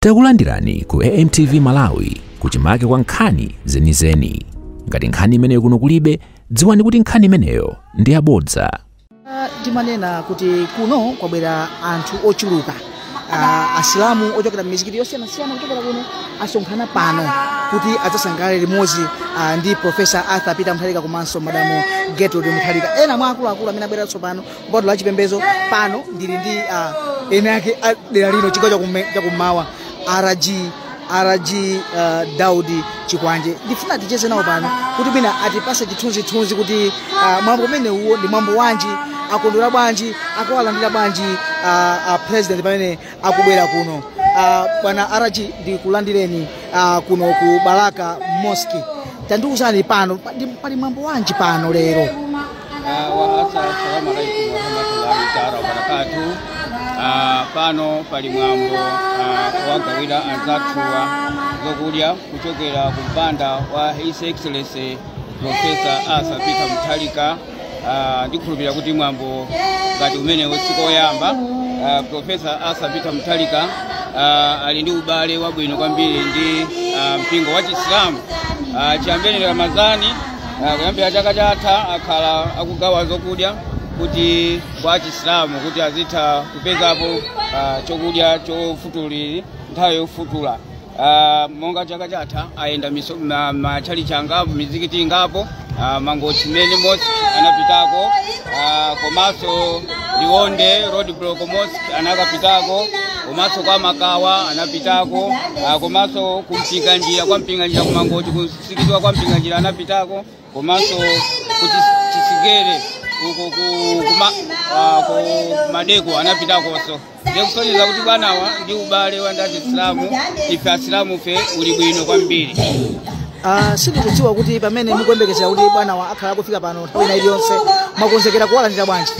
Takulandirani ku AMTV Malawi, kuchimake kwa nkhani zenizeni. Ngati nkhani imeneyo kuno kulibe, dziwani kuti nkhani imeneyo ndi yabodza. Timanena kuti kuno kwabwera anthu ochuluka, asilamu ochokera m'mizikiti yosiyanasiyana kuchokera kuno asonkhana pano kuti adzasangalale limodzi ndi Professor Arthur Peter Mutharika komanso Madamu Gertrude Mutharika. Ena mwa akuluakulu amene abwera tsopano kupatula achipembedzo pano, ndili ndi ene ake a dera lino, chigawo chakummawa, RG Daudi Chikwanje. Ndifuna ticheze nawo pano kuti mwina atipase chithunzithunzi kuti mwambo umene uwo ndi mwambo wanji, akondwera bwanji, akuwalandira bwanji president pamene akubwera kuno. Bwana RG, ndikulandireni kuno ku Balaka Mosque. Tandiuzani pano pali mwambo wanji pano lero? Wa assalamu alaikum warahmatullahi taala wabarakatuh. Pano pali mwambo wagawira anzathuwa zokudya kuchokera ku mpanda wa His Excellency Professor Arthur Peter Mutharika. Ndikhulupirira kuti mwambo ngati umenewo sikoyamba. Professor Arthur Peter Mutharika ali ndi ubale wabwino kwambiri ndi mpingo wa Chisilamu. Chiyambeni Ramazani, kuyambira chaka chatha, akhala akugawa zokudya kuti kwa Chisilamu kuti azitha kupezapo chokudya chofutuliri nthawi yofutula. Monga chaka chatha ayenda matchalichi angapo, mizikiti ingapo, Mangochi Main Mosque anapitako, komanso Liwonde Road Block Mosque anakapitako, komanso kwa Makawa anapitako, komanso kuMpinganjira, kwa Mpinganjira kuMangochi, kusikitiwa kwa Mpinganjira anapitako, komanso ku Chisigere uko ku Madeko anapitakonso. Ndikusonyeza kuti bwanawa ndi ubale wa ndati Isilamu, ife Asilamu fe uli bwino kwambiri. Sindikudziwa kuti pamene mukuyembekezera kuti bwanawa akhala akufika pano nthawi ina iliyonse, mwakonzekera kuwalandira bwanji?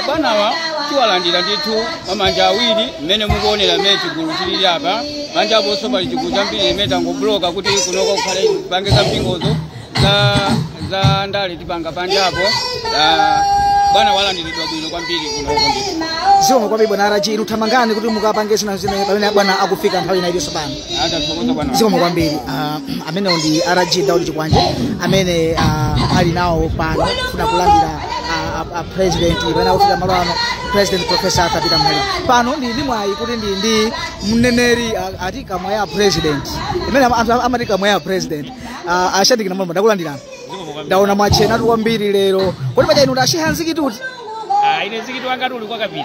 Bwanawa tiwalandira ndithu mamanja awiri, mmene mukuonera mmene chigulu chilili apa. Manja aponso pali chigulu chambiri imene tangobuloka kuti kunoko kukhale pange za mpingozo za ndale tipanga panjapo. Bwana walandiridwa bwino kwambiri kunoko ndithu. Zikomo kwambiri, bwana RG. Inu thamangani kuti mukapange zina zimene pamene bwana akufika nthawi ina iliyonse pano. Atathokoza bwana. Zikomo kwambiri. Amenewo ndi RG Daudi Chikwanje amene ali nawo pano kufuna kulandira president pamene akufika malo ano, President Professor Arthur Peter Mutharika. Pano ndi mwayi kuti ndi mneneri, ati kamwa ya president, imene anthu amati kamwa ya president, ashandikina mwamba. Ndakulandirani. Ndaona mwachenatu kwambiri lero. Kodi paja inu ndasheha nzikiti uti? Ah, ine mzikiti wanga uli kwa Kapire.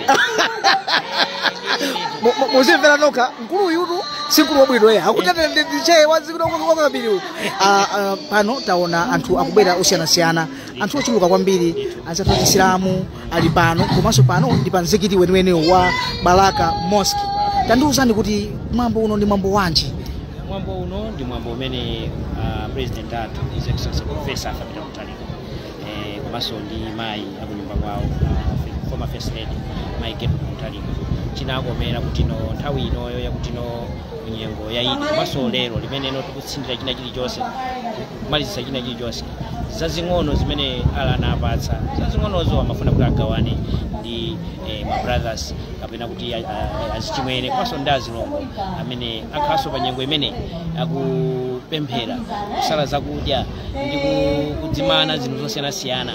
Muzimvera nokha, mkulu uyutu si mkulu wabwino ya akuti ndiche wazikiti wa Kapiri uyu. Pano taona anthu akubwera osiyanasiyana, anthu ochuluka kwambiri, anzathu achisilamu ali pano, komanso pano ndi pa mzikiti weniweniwo wa Balaka Mosque. Tandiuzani kuti mwambo uno ndi mwambo wanji? Mwambo uno ndi mwambo umene president athu, His Excellency Professor Arthur Peter Mutharika, komanso ndi mayi akunyumba kwawo, former First Lady mayi Gertrude Mutharika, chinakomera kuti no nthawi inoyo yakuti no nyengo ya Idi, komanso lero limene tikutsindira china chilichonse, kumalizisa china chilichonse, zazing'ono zimene ala anapatsa, zazing'onozo amafuna kuti agawane ndi ma brothers kapena kuti azichimwene komanso ndi azilongo amene akhalanso pa nyengo imene akupemphera, kusala zakudya ndi kudzimana zinthu zosiyanasiyana,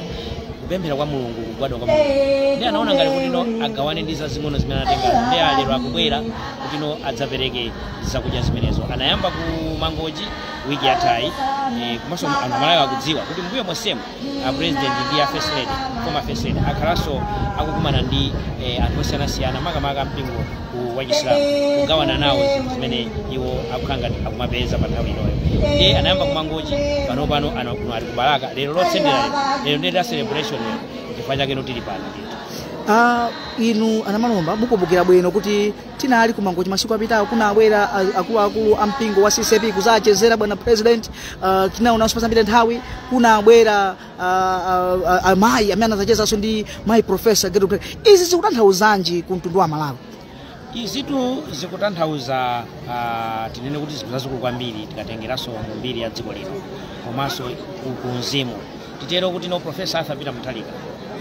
kupemphera kwa Mulungu, kugwada kwa Mulungu. Ndi anaona ngati kuti no agawane ndi zazing'ono zimene anatenga, ndi alero akubwera kuti no adzapereke zakudya zimenezo. Anayamba ku Mangochi wiki yathayi, komanso anthu Amalawi akudziwa kuti mbuyo monsemo a president ndi a First Lady, former First Lady, akhalanso akukumana ndi anthu osiyanasiyana, makamaka mpingo wachisilamu, kugawana nawo zinthu zimene iwo akukhala ngati akumapeza pa nthawi inoyo. Ndi anayamba kuMangochi, pano pano kuno ali kuBalaka. Lero lotsendera lero, lero ndi la celebration lero, chifukwa chake tili pano ndithu. Inu anamalomba, mukumbukira bwino kuti tinali kuMangochi masiku apitawo, kunabwera akuluakulu a mpingo wa CCP kuzachezera bwana president. Tinaonanso pasapita nthawi kunabwera amayi amene anazachezanso ndi mayi Professor Gertrude. Izi zikutanthauzanji ku mtundu wa Malawi? Izitu zikutanthauza, tinene kuti zinthu zazikulu kwambiri tikatengeranso mu mbiri ya dziko lino komanso ku mzimu. Titero kuti no Professor Arthur Peter Mutharika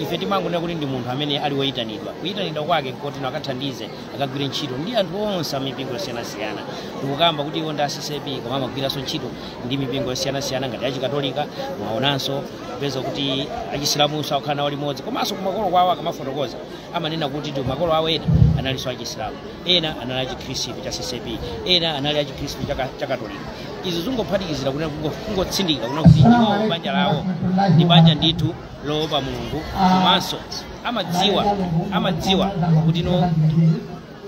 Ife timangonena kuti ndi munthu amene ali woyitanidwa. Kuyitanidwa kwake nkoti akathandize, akagwire ntchito ndi anthu onse amipingo yosiyanasiyana. Tikukamba kuti iwo ndi a CCAP, koma amagwiranso ntchito ndi mipingo yosiyanasiyana ngati achikatolika, mwaonanso kupeza kuti achisilamunso akukhala nawo limodzi. Komanso kumakolo kwawo akamafotokoza amanena kuti ndi makolo awo ena analinso achisilamu, ena anali achikhristu cha CCAP, ena anali achikhristu cha katolika. Izi zingophatikizira kunena kungotsindika kunena kuti iwowo banja lawo ndi banja ndithu loopa Mulungu, komanso amadziwa kuti no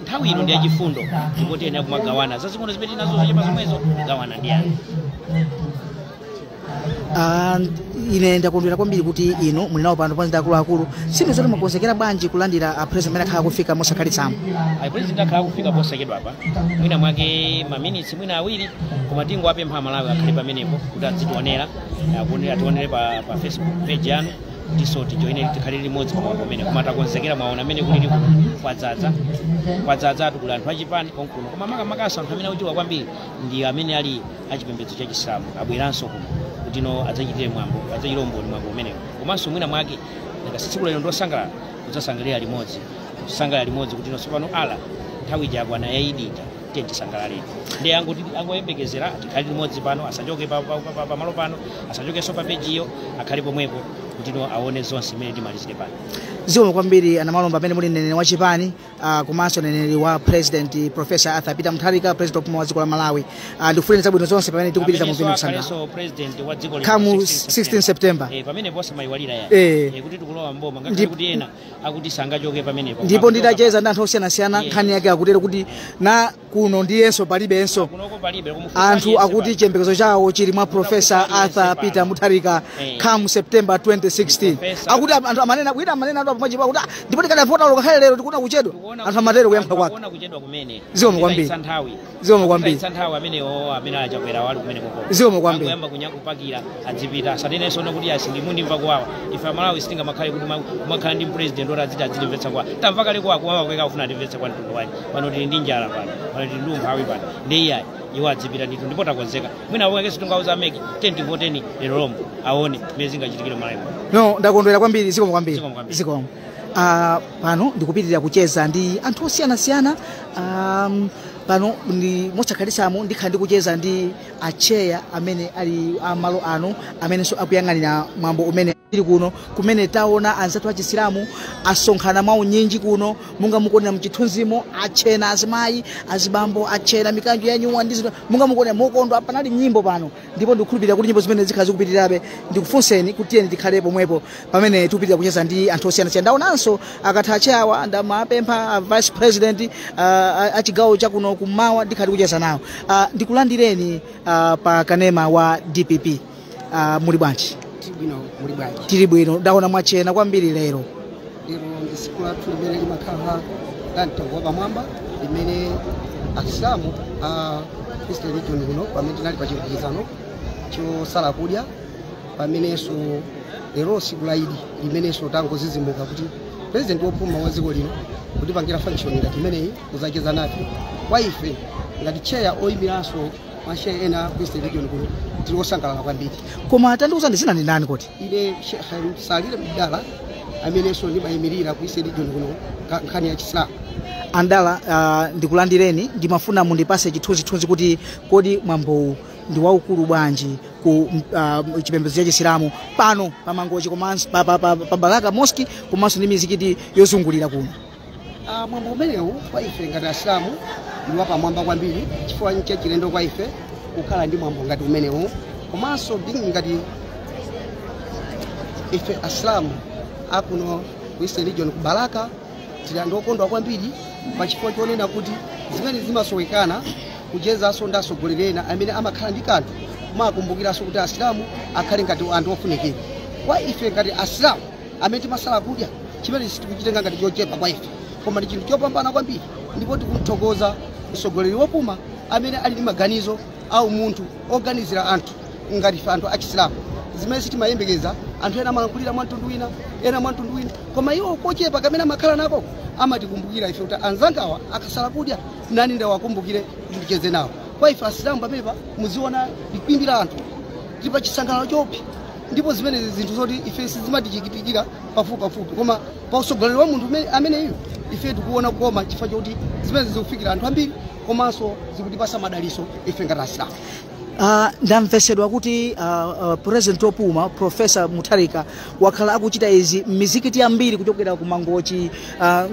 nthawi ino ndi yachifundo, ndipo tiyenera kumagawana zazing'ono zimene tinazo zochepa zomwezo, kugawana ndi anthu. Ine ndakondwera kwambiri kuti inu muli nawo pano panzi akuluakulu. Sindizoti mwakonzekera bwanji kulandira a president amene akhala kufika mosakhalitsamo? Ayi, president akhala kufika posachedwa apa, mwina mwake maminitsi mwina awiri, koma tingowapempha Amalawi akhale pamenepo kuti adzitionera, ationere pa Facebook page yanu, kutinso tijoine, tikhale limodzi pamwambo umene. Koma takonzekera, mwaona amene kulili kuno kwadzaza, kwadzadzatu, kuli anthu achipani konkuno, koma makamakaso anthu amene akuchuluka kwambiri ndi amene ali achipembedzo cha Chisilamu, abweranso kuno kuti no adzachitire mwambo, adzachitire umboni mwambo umenewo. Komanso mwina mwake ngati tsiku lero ndosangalala, kudzasangalira limodzi, kusangalala limodzi kuti nonso pano ala nthawi ija yakwana ya Idi ija, tiye tisangalaleni. Ndi angoti angoyembekezera tikhale limodzi pano, asachoke pamalo pano, asachokenso pa pejiyo, akhale pomwepo kuti no aone zonse imene timalizire pano. Zikomo kwambiri anamalomba amene muli mneneri wa chipani, komanso mneneri wa President Professor Arthur Peter Mutharika, president wa dziko la Malawi. Ndikufunireni zabwino zonse pamene tikupitiriza Amenenso muvini kusangala akhalenso president wa dziko lino. Kamu 16 September. Pamene posamayiwalira ya kuti tikulowa mboma, ngakhale kuti ena akuti sangachoke pamenepo. Ndipo nditacheza ndi anthu osiyanasiyana, nkhani yake akutero kuti na kuno ndiyenso palibenso kunoko palibe. Anthu akuti chiyembekezo chawo chili mwa Professor Arthur Peter Mutharika come September 2016. Akuti anthu amanena wina, amanena anthu pamodzi kuti, "Ah, ndipo tikadavota lokakhale lero tikuona kuchedwa." Anthu amatero kuyankha kwake. Kuona kuchedwa kumene. Zikomo kwambiri. Kutayitsa nthawi. Zikomo kwambiri. Kutayitsa nthawi amenewo amene achakwera wali kumene koko. Zikomo kwambiri. Angoyamba kunyakupakira adzipita, asanenenso kuti asindimundimva kuwawa. Ife Amalawi sitingamakhale kuti kumakhala ndi president oti adziti adzitimvetsa kuwawa. Tamva kale kuwawa, kuwawa kweka kufuna atimvetse kwa mtundu wanji? Pano tili ndi njala pano, pano tili ndi umphawi pano. Ndi iyayi, iwo adzipita ndithu, ndipo takonzeka. Mwina aweke sitingauza a MEC tenti voteni lero lomwe, aone mmene zingachitikire Malawi. No, ndakondwera kwambiri, zikomo kwambiri. Zikomo kwambiri. Zikomo. Pano ndikupitirira kucheza ndi anthu osiyanasiyana. Pano ndi mosakhalisamo ndikhala ndikucheza ndi acheya amene ali amalo ano, amenenso akuyang'anira mwambo umene tili kuno, kumene taona anzathu achisilamu asonkhana mwaunyinji kuno, munga mukuonera mchithunzimo, achena azimayi, azibambo, achena mikanjo yanyuwa ndi zinthu munga mukuonera mokondwa. Panali nyimbo pano, ndipo ndikukhulupirira kuti nyimbo zimene zikhala zikupitirirabe. Ndikufunseni kuti tiyeni tikhale pomwepo pamene tikupitira kucheza ndi anthu osiyanasiyana. Ndaonanso akatha acheyawa, ndamapempha a vice president achigawo chakuno kummawa, ndikhala ndikucheza nawo. Ndikulandireni pa kanema wa DPP. Muli bwanji? Bwino, muli bwanji? Tili bwino. Ndaona mwachena kwambiri lero. Lero ndi tsiku lathu limene limakhala la mtengo wapamwamba, limene Asilamu a Eastern Region kuno pamene tinali pa chigwirizano chosala kudya, pamenenso lero tsiku la Idi, limenenso tangozizimuka kuti president wopuma wa dziko lino kutipangira function ngati imeneyi kuzacheza nafe. Kwa ife ngati cheya oyimiranso masheya ena ku Eastern Region kuno, tili osangalala kwambiri. Koma tandiuzani, zina ndi ndani kuti? Ine Sheikh Salile Mdala, amenenso ndimayimirira ku Eastern Region kuno nkhani ya Chisilamu. Andala, ndikulandireni. Ndimafuna mundipase chithunzithunzi kuti kodi mwambowu ndi waukulu bwanji ku chipembedzo cha Chisilamu pano pa Mangochi, komanso pa Balaka Mosque, komanso ndi mizikiti yozungulira kuno? Mwambo umenewu kwa ife ngati Asilamu ndi wapamwamba kwambiri, chifukwa nchachilendo kwa ife kukhala ndi mwambo ngati umenewu. Komanso being ngati ife Asilamu akuno ku Eastern Region ku Balaka, tili anthu okondwa kwambiri pachifukwa chonena kuti zimene zimasowekana kuchezanso ndi atsogoleri ena amene amakhala ndi kanthu kumakumbukiranso kuti Asilamu akhale ngati anthu ofunikira. Kwa ife ngati Asilamu amene timasala kudya, chimene sitikuchitenga ngati chochepa kwa ife, koma ndi chinthu chopambana kwambiri, ndipo tikumthokoza mtsogoleri wopuma amene ali ndi maganizo au munthu oganizira anthu ngati ife anthu achisilamu, zimene sitimayembekeza. Anthu ena amalankhulira mwa mtundu wina, ena mwa mtundu wina, koma iwo kochepa kamene amakhala nako amatikumbukira ife kuti anzangawa akasala kudya, nani ndawakumbukire kuti ndicheze nawo. Kwa ife Asilamu pamenepa muziona likwimbi la anthu, tili pa chisangalalo chopsa. Ndipo zimene zinthu zoti ife sizimatichitikira pafupi pafupi, koma pa usogoleri wa munthu ameneyo ife tikuona kukoma, chifukwa chokuti zimene zikufikira anthu ambiri komanso zikutipasa madaliso ife ngati Asilamu. Ndamvesedwa kuti President opuma Professor Mutharika wakhala akuchita izi m'mizikiti yambiri kuchokera ku Mangochi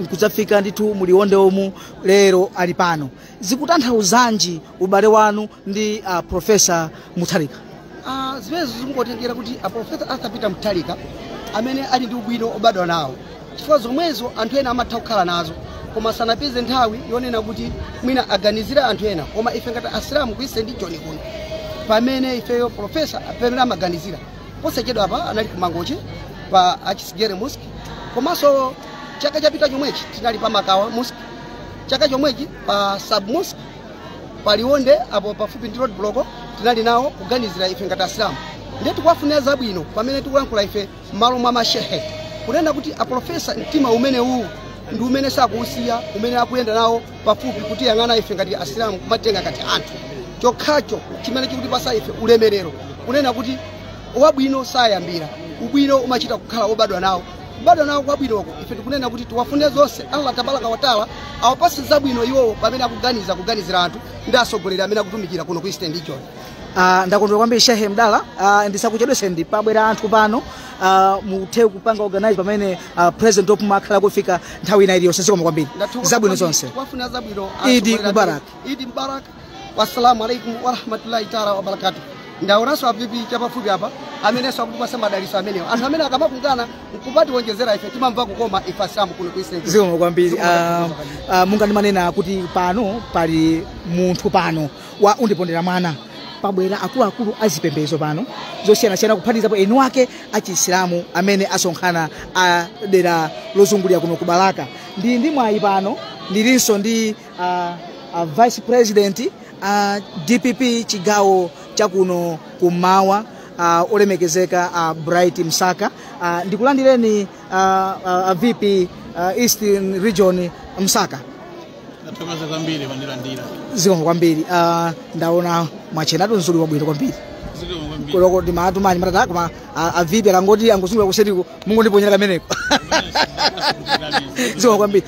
kudzafika ndithu muliwonde omu lero ali pano. Zikutanthauzanji ubale wanu ndi Professor Mutharika? Zimene zikungotengera kuti a Professor Arthur Peter Mutharika amene ali ndi ubwino obadwa nawo, chifukwa zomwezo anthu ena amatha kukhala nazo koma sanapeze nthawi yonena kuti mwina aganizire anthu ena. Koma ife ngati Asilamu ku Eastern Region kuno, pamene ifeyo professor pamene amaganizira posachedwa apa anali ku Mangochi pa Achisigere Mosque, komanso chaka chapita chomwechi tinali pa Makawa Mosque, chaka chomwechi pa Sub Mosque paliwonde apo pafupi ndi road block tinali nawo kuganizira ife ngati Asilamu. Ndiye tikuwafunira zabwino pamene tikulankhula ife m'malo mwa mashehe, kunena kuti aprofesa mtima umene uwu ndi umene sakuusiya, umene akuyenda nawo pafupi kutiyang'ana ife ngati Asilamu, kumatenga ngati anthu. Chokhacho chimene chikutipasa ife ulemerero, kunena kuti wabwino sayambira ubwino, umachita kukhala wobadwa nawo, kubadwa nawo kwabwinoko. Ife tikunena kuti tiwafunire zonse, Allah tabaraka wataala awapase zabwino iwowo pamene akuganiza kuganizira anthu ndi atsogoleri amene akutumikira kuno ku Eastern Region. Ndakondwera kwambiri, Shehe Mdala. Ndisakuchedweseni, pabwera anthu pano, muthe kupanga organize pamene President opuma akhala kufika nthawi ina iliyonse. Zikomo kwambiri, zabwino zonse. Wafuna zabwino. Idi Mubarak. Idi Mubarak. Wassalamu alaikum warahmatullahi taala wabarakatuh. Ndaonanso a VP chapafupi apa amenenso akutipasa madaliso amenewo. Anthu amene akamakungana nkupatiwonjezera ife timamva kukoma ife Asilamu kuno ku Eastern Region. Zikomo kwambiri. Munga ndimanena kuti pano pali munthu pano wa undipondera mwana, pabwera akuluakulu azipembedzo pano zosiyanasiyana, kuphatikizapo enu ake achisilamu amene asonkhana a dera lozungulira kuno ku Balaka. Ndi mwayi pano ndilinso ndi Vice President DPP chigawo chakuno kummawa, olemekezeka Bright Msaka. Ndikulandireni VP Eastern Region Msaka. Ndathokoza kwambiri mandilandira. Zikomo kwambiri. Ndaona mwachenatu nzuli wabwino kwambiri. Zikomo kwambiri. Kuloko ndimatumani matata, koma a VP akangoti angozungulira kuseriko mungondiponyera kameneko. Zikomo kwambiri.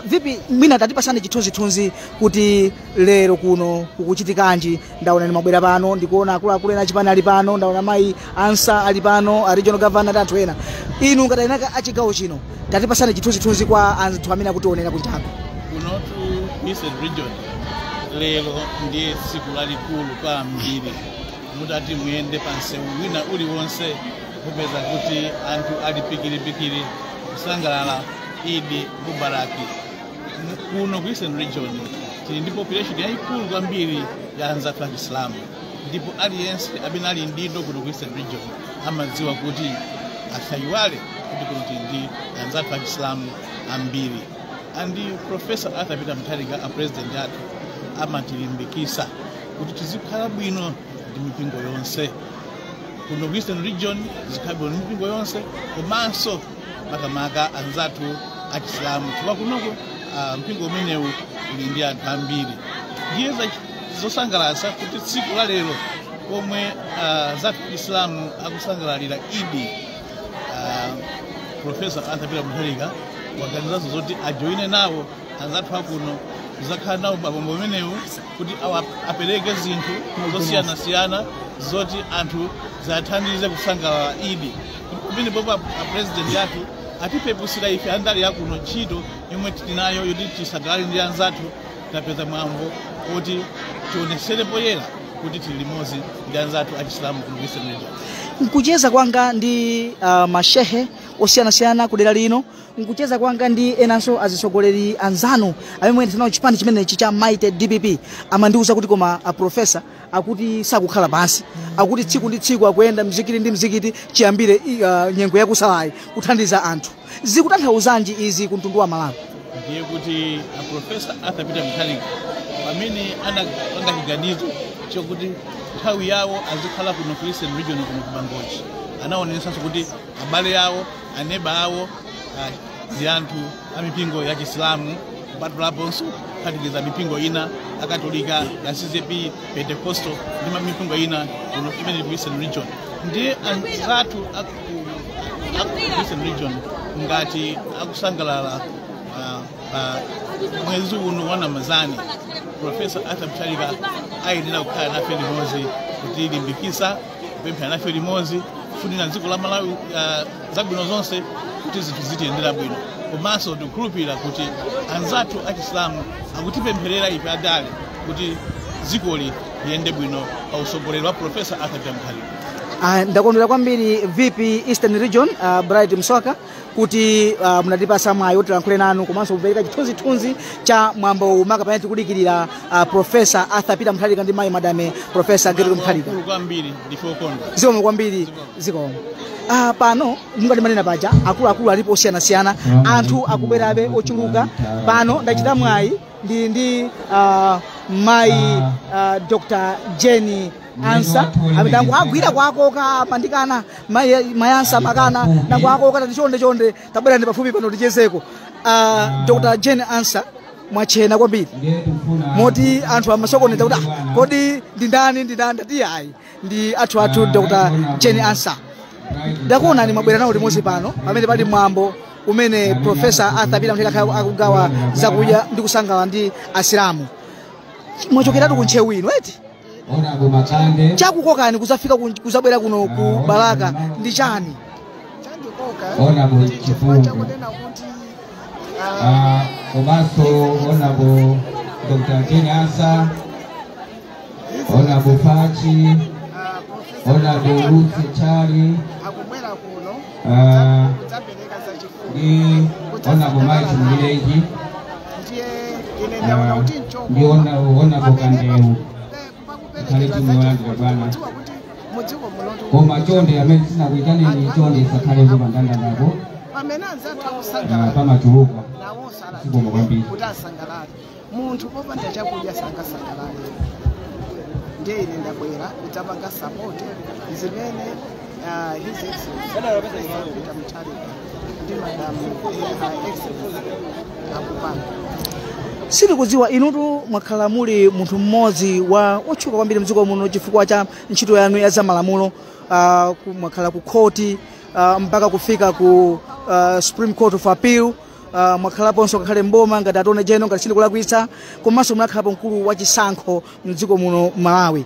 VP, mwina tatipasani chithunzithunzi kuti lero kuno kukuchitikanji. Ndaona ni mabwera pano, ndikuona akuluakulu ena achipani ali pano, ndaona mayi Ansa ali pano, a regional governor ndi anthu ena. Inu ngati inaka achigawo chino, tatipasani chithunzithunzi kwa anthu amene akutionera kunjako. Kunotu Eastern Region lero ndiye tsiku lalikulu kwambiri. Mutati muyende pa msewu wina uliwonse kupeza kuti anthu ali pikiripikiri kusangalala Idi Mubaraki. Kuno ku Eastern Region tili ndi population yayikulu kwambiri ya anzathu achisilamu, ndipo aliyense amene ali ndindo kuno ku Eastern Region amadziwa kuti asayiwale kuti kuno tili ndi anzathu achisilamu ambiri. Andi Professor Arthur Peter Mutharika, a president athu, amatilimbikisa kuti tizikhala bwino ndi mipingo yonse kuno ku Eastern Region, tizikhala bwino ndi mipingo yonse komanso makamaka anzathu achisilamu, chifukwa kunoko mpingo umenewu uli ndi anthu ambiri. Ndiye zosangalatsa kuti tsiku la lero pomwe anzathu achisilamu akusangalalira Idi, Professor Arthur Peter Mutharika waganizanso zoti ajoine nawo anzathu akuno kuzakhala nawo pamwambo umenewu kuti apereke zinthu zosiyanasiyana zoti anthu zathandize kusangalala Idi. Pamene popo a president athu atipepusira ife andali akuno ntchito yomwe tili nayo yoti tisangalale ndi anzathu. Tapeza mwambo oti tionesere poyera kuti tili limodzi ndi anzathu achisilamu kuno ku Eastern Region. Nkucheza kwanga ndi mashehe osiyanasiyana kudera lino, nkucheza kwanga ndi enanso azisogoleri anzanu amene muyendetsa nawo chipani chimenechi cha Mighty DPP, amandiwuza kuti koma a professor akuti sakukhala pansi, akuti tsiku ndi tsiku akuyenda mzikiti ndi mzikiti chiyambire nyengo yakusalayi kuthandiza anthu. Zikutanthauzanji izi ku mtundu wa Malawi? Ndiye kuti a Professor Arthur Peter Mutharika pamene anapanga chiganizo chokuti nthawi yawo azikhala kuno ku Eastern Region, kuno ku Mangochi, anaonetsanso kuti abale awo, aneba awo ndi anthu a mipingo ya Chisilamu, kupatulaponso kuphatikiza mipingo ina Akatolika ya CCAP, Pentecostal ndi mipingo ina kuno imene ku Eastern Region. Ndiye anzathu aku Eastern Region ngati akusangalala pa mwezi uno wa Ramadhani, Professor Arthur Mutharika ayenera kukhala nafe limodzi kutilimbikitsa, kupemphera nafe limodzi, kufunira dziko la Malawi zabwino zonse, kuti zinthu zitiyendera bwino. Komanso tikukhulupirira kuti anzathu achisilamu akutipempherera ife adale kuti dzikoli liyende bwino pa usogoleri wa Professor Arthur Peter Mutharika. Ndakondwera kwambiri, VP Eastern Region Bright Msaka, kuti munatipasa mwayi kuti tilankhule nanu komanso kupereka chithunzithunzi cha mwambo umaka pamene tikudikirira Professor Arthur Peter Mutharika ndi mayi Madame Professor Gertrude Mutharika. Mkulu kwambiri, ndife okondwa. Zikomo kwambiri, zikomo. Pano mungati manena paja, akuluakulu alipo osiyanasiyana, anthu akubwerabe ochuluka. Pano ndachita mwayi ndi mayi Dr Jane Ansah amene agwira kwakoka pandikana mayi Ansah makana ndangwakoka tati chonde chonde tabwera ndi pafupi pano tichezeko. Dr Jane Ansah, mwachena kwambiri moti anthu amasokoneza kuti, "Ah, kodi ndi ndani, ndi ndani?" Ndati ayi, ndi athu Dr Jane Ansah. Ndakuonani mwabwera nawo limodzi pano pamene pali mwambo umene Professor Arthur Peter Mutharika akugawa zakudya ndi kusangalala ndi asilamu. Mwachokeratu ku Ntcheu ino eti? Chakukokani kuzafika kuzabwera kuno ku Balaka ndi chani? Chandikoka ndi chifukwa chakunena kuti Komanso Honorable Dr. Jane Ansah, Honorable Fachi, Honorable Ruth Chali, akubwera kuno kudzapereka zachifundo, ndi Honorable Mike Mulileji, ndiye ine ndaona kuti ndi Honorable Kandeu. pakuperekedwa Khale timu yolandira bwana. zachifundo, kuti mudziko muno Koma chonde, amene sinakuyitaneni, chonde isakhalepo pandandandako. Pamene anzathu akusangalala, Pamachuluka. nawonso Zikomo kwambiri. kuti asangalale. Munthu popanda chakudya sangasangalale. Ndiye ine ndabwera kudzapanga support zimene His Excellency Professor Peter Mutharika ndi Madam Excellency akupanga. Sitikudziwa, inutu mwakhala muli munthu mmodzi wa otchuka kwambiri mdziko muno chifukwa cha ntchito yanu ya zamalamulo. Mwakhala ku khoti mpaka kufika ku Supreme Court of Appeal. Mwakhalaponso ngakhale mboma ngati Attorney General, ngati sindikulakwitsa, komanso munakhalapo mkulu wa chisankho mdziko muno Malawi,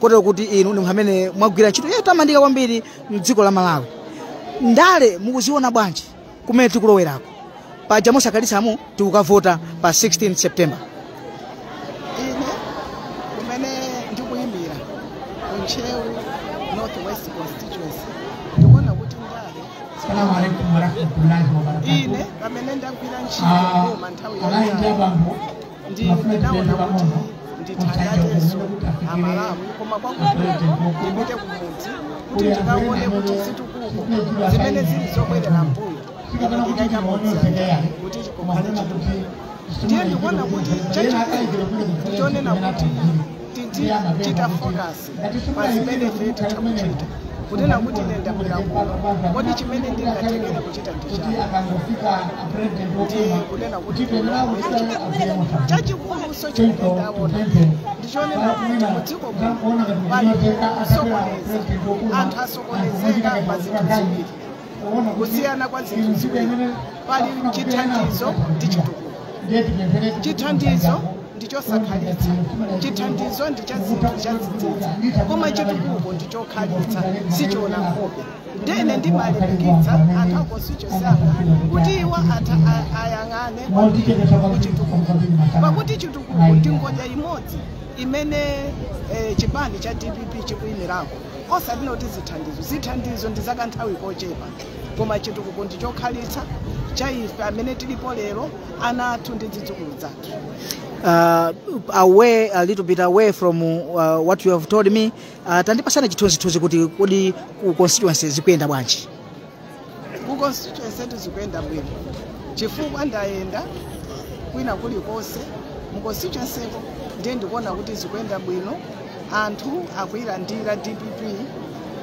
kotero kuti inu ndi munthu amene mwagwira ntchito yotamandika kwambiri mdziko la Malawi. Ndale mukuziona bwanji kumene tikulowerako? Paja mosakhalitsamu tikukavota pa 16 September. Ine kumene ndikuyimira ku Ntcheu North West constituency, ndikuona kuti ndale Assalamu alaikum warahmatullahi wabarakatuh. Ine pamene ndagwira ntchito boma nthawi Alayi yayitali, abambo ndinaona kuti ndithangatenso Amalawi, koma kwakukulu ndipite kumudzi kuti ndikaone kuti zitukuko zimene zili zobwerera mbuyo ine ndingakamodzi kuti kukhale chitukuko. Ndiye ndikuona kuti chachikulu ndichonena kuti tichita focus pa zimene ife titha kuchita, kunena kuti ine ndabwera kuno, kodi chimene ndingathekere kuchita ndi chani? Ndi kunena kuti chachikuluso chimene ndaona ndichonena kuti mudziko muno pali kusokoneza, anthu asokonezeka pa zinthu ziwiri, kusiyana kwa zinthu ziwiri. Pali chithandizo ndi chitukuko. Chithandizo ndichosakhalitsa, chithandizo ndi cha zinthu cha dzidzidzi, koma chitukuko ndichokhalitsa, sichiona nkhope. Ndene ndimalimbikitsa anthu a constituency anga kuti iwo atha ayang'ane kwambiri kuchitukuko, pakuti chitukuko ndi ngodya imodzi imene chipani cha DPP chikuyimirako, osati noti zithandizo. Zithandizo ndi zakanthawi kochepa, koma chitukuko ndichokhalitsa cha ife amene tilipo lero, ana athu ndi zidzukulu zathu. Away a little bit away from what you have told me, tandipasana chithunzithunzi kuti kodi ku constituency zikuyenda bwanji? Ku constituency tizikuyenda bwino, chifukwa ndayenda kwina kulikonse mu constituencyko, ndiye ndikuona kuti zikuyenda bwino. Anthu akuyilandira DPP,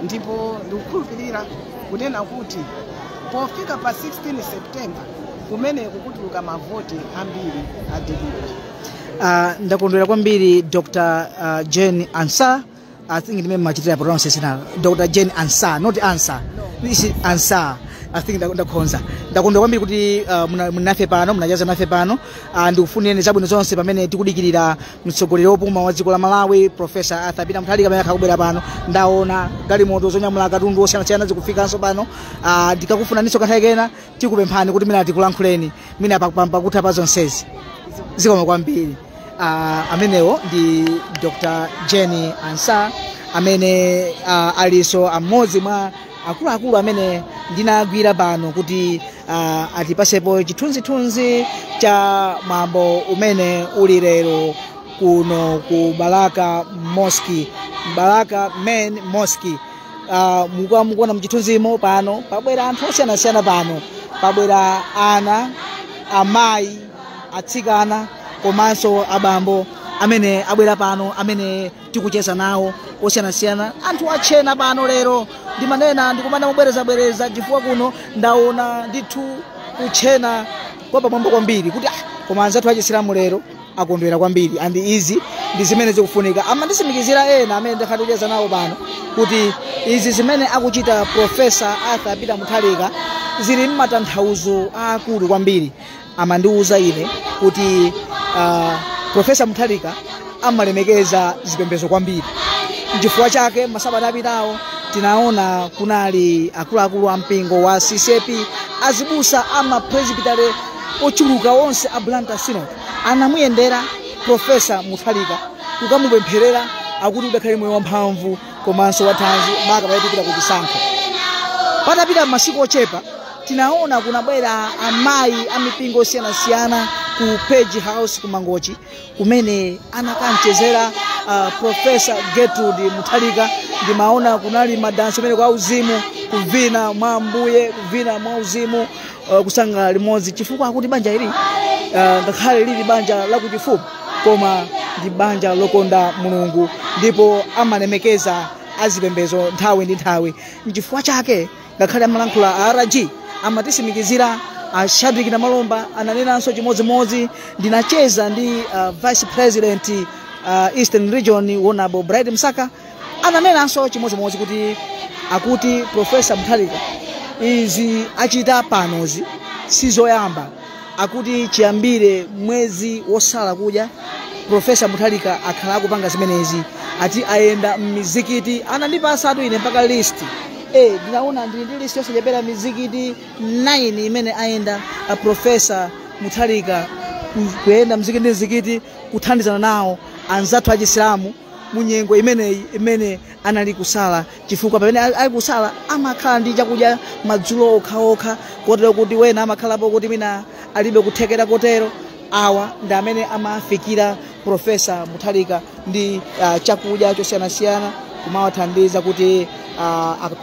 ndipo ndikukhulupirira kunena kuti pofika pa 16 September kumeneku kutuluka mavoti ambiri a DPP. Ndakondwera kwambiri, Dr Jane Ansah. I think ndimene machitira pronunciation, Dr. Jane Ansah, not Ansah. This is Ansah. I think ndakhonza. Ndakondwa kwambiri kuti munafe pano, munajaza nafe pano. Ndikufunireni zabwino zonse pamene tikudikirira mtsogoleri wopuma wa dziko la Malawi, Professor Arthur Peter Mutharika, amene akubwera pano. Ndaona galimoto zonyamula katundu osiyanasiyana zikufikanso pano. Ndikakufunaninso kanthawi kena, tikupemphani kuti mina tikulankhuleni mina pakutha pa zonsezi. Zikomo kwambiri. Amenewo ndi Dr. Jane Ansah, amene aliso amodzi mwa akuluakulu amene ndinagwira pano kuti atipasepo chithunzithunzi cha mwambo umene uli lero kuno ku Balaka Mosque, Balaka Main Mosque. Mukuona mchithunzimo pano pabwera anthu osiyanasiyana, pano pabwera ana, amayi, atsikana komanso abambo amene abwera pano, amene tikucheza nawo osiyanasiyana. Anthu achena pano lero, ndimanena ndikumana mubwerezabwereza chifukwa kuno ndaona ndithu kuchena kwa pamwamba kwambiri, kuti koma anzathu achisilamu lero akondwera kwambiri, andi izi ndi zimene zikufunika. Amandisimikizira ena amene ndakhala nawo pano kuti izi zimene akuchita Professor Arthur Peter Mutharika zili mmatanthauzo akulu kwambiri. Amandiuza ine kuti Professor Mutharika amalemekeza zipembedzo kwambiri. Nchifukwa chake masabata apitawo tinaona kunali akuluakulu a mpingo wa CCAP, azibusa ama presbytery ochuluka onse a Blantyre Synod anamuyendera Professor Mutharika kukamupempherera, akuti udakhale moyo wamphamvu komanso wathanzi maka payipitira ku chisankho. Patapita masiku ochepa tinaona kunabwera amayi a mipingo osiyanasiyana ku Page House ku Mangochi, kumene anakanchezera Professor Gertrude Mutharika. Ndimaona kunali madanso amene kwa uzimu, kuvina mwa Ambuye, kuvina mwa uzimu, kusangalala limodzi, chifukwa akuti banja ili ngakhale lili banja lakuchifumu koma ndi banja lokonda Mulungu ndipo amalemekeza azipembezo nthawi ndi nthawi. Nchifukwa chake ngakhale amalankhula RG amatisimikizira, Shadrack Namalomba ananenanso chimodzimodzi. Ndinacheza ndi Vice President Eastern Region, Honorable Bright Msaka, ananenanso chimodzimodzi kuti akuti Professor Mutharika izi achita panozi sizoyamba, akuti chiyambire mwezi wosala kudya Professor Mutharika akhala akupanga zimenezi, ati ayenda m'mizikiti. Anandipasatu ine mpaka list. Ndinaona ndili ndi list yosachepera mizikiti 9 imene ayenda Professor Mutharika, kuyenda mzikiti ndi mzikiti kuthandizana nawo anzathu achisilamu munyengo imeneyi imene anali kusala, chifukwa pamene ali kusala amakhala ndi chakudya madzulo okhaokha, kotero kuti wena amakhalapo kuti mina alibe kuthekera, kotero awa ndi amene amafikira Professor Mutharika ndi chakudya chosiyanasiyana kumawathandiza kuti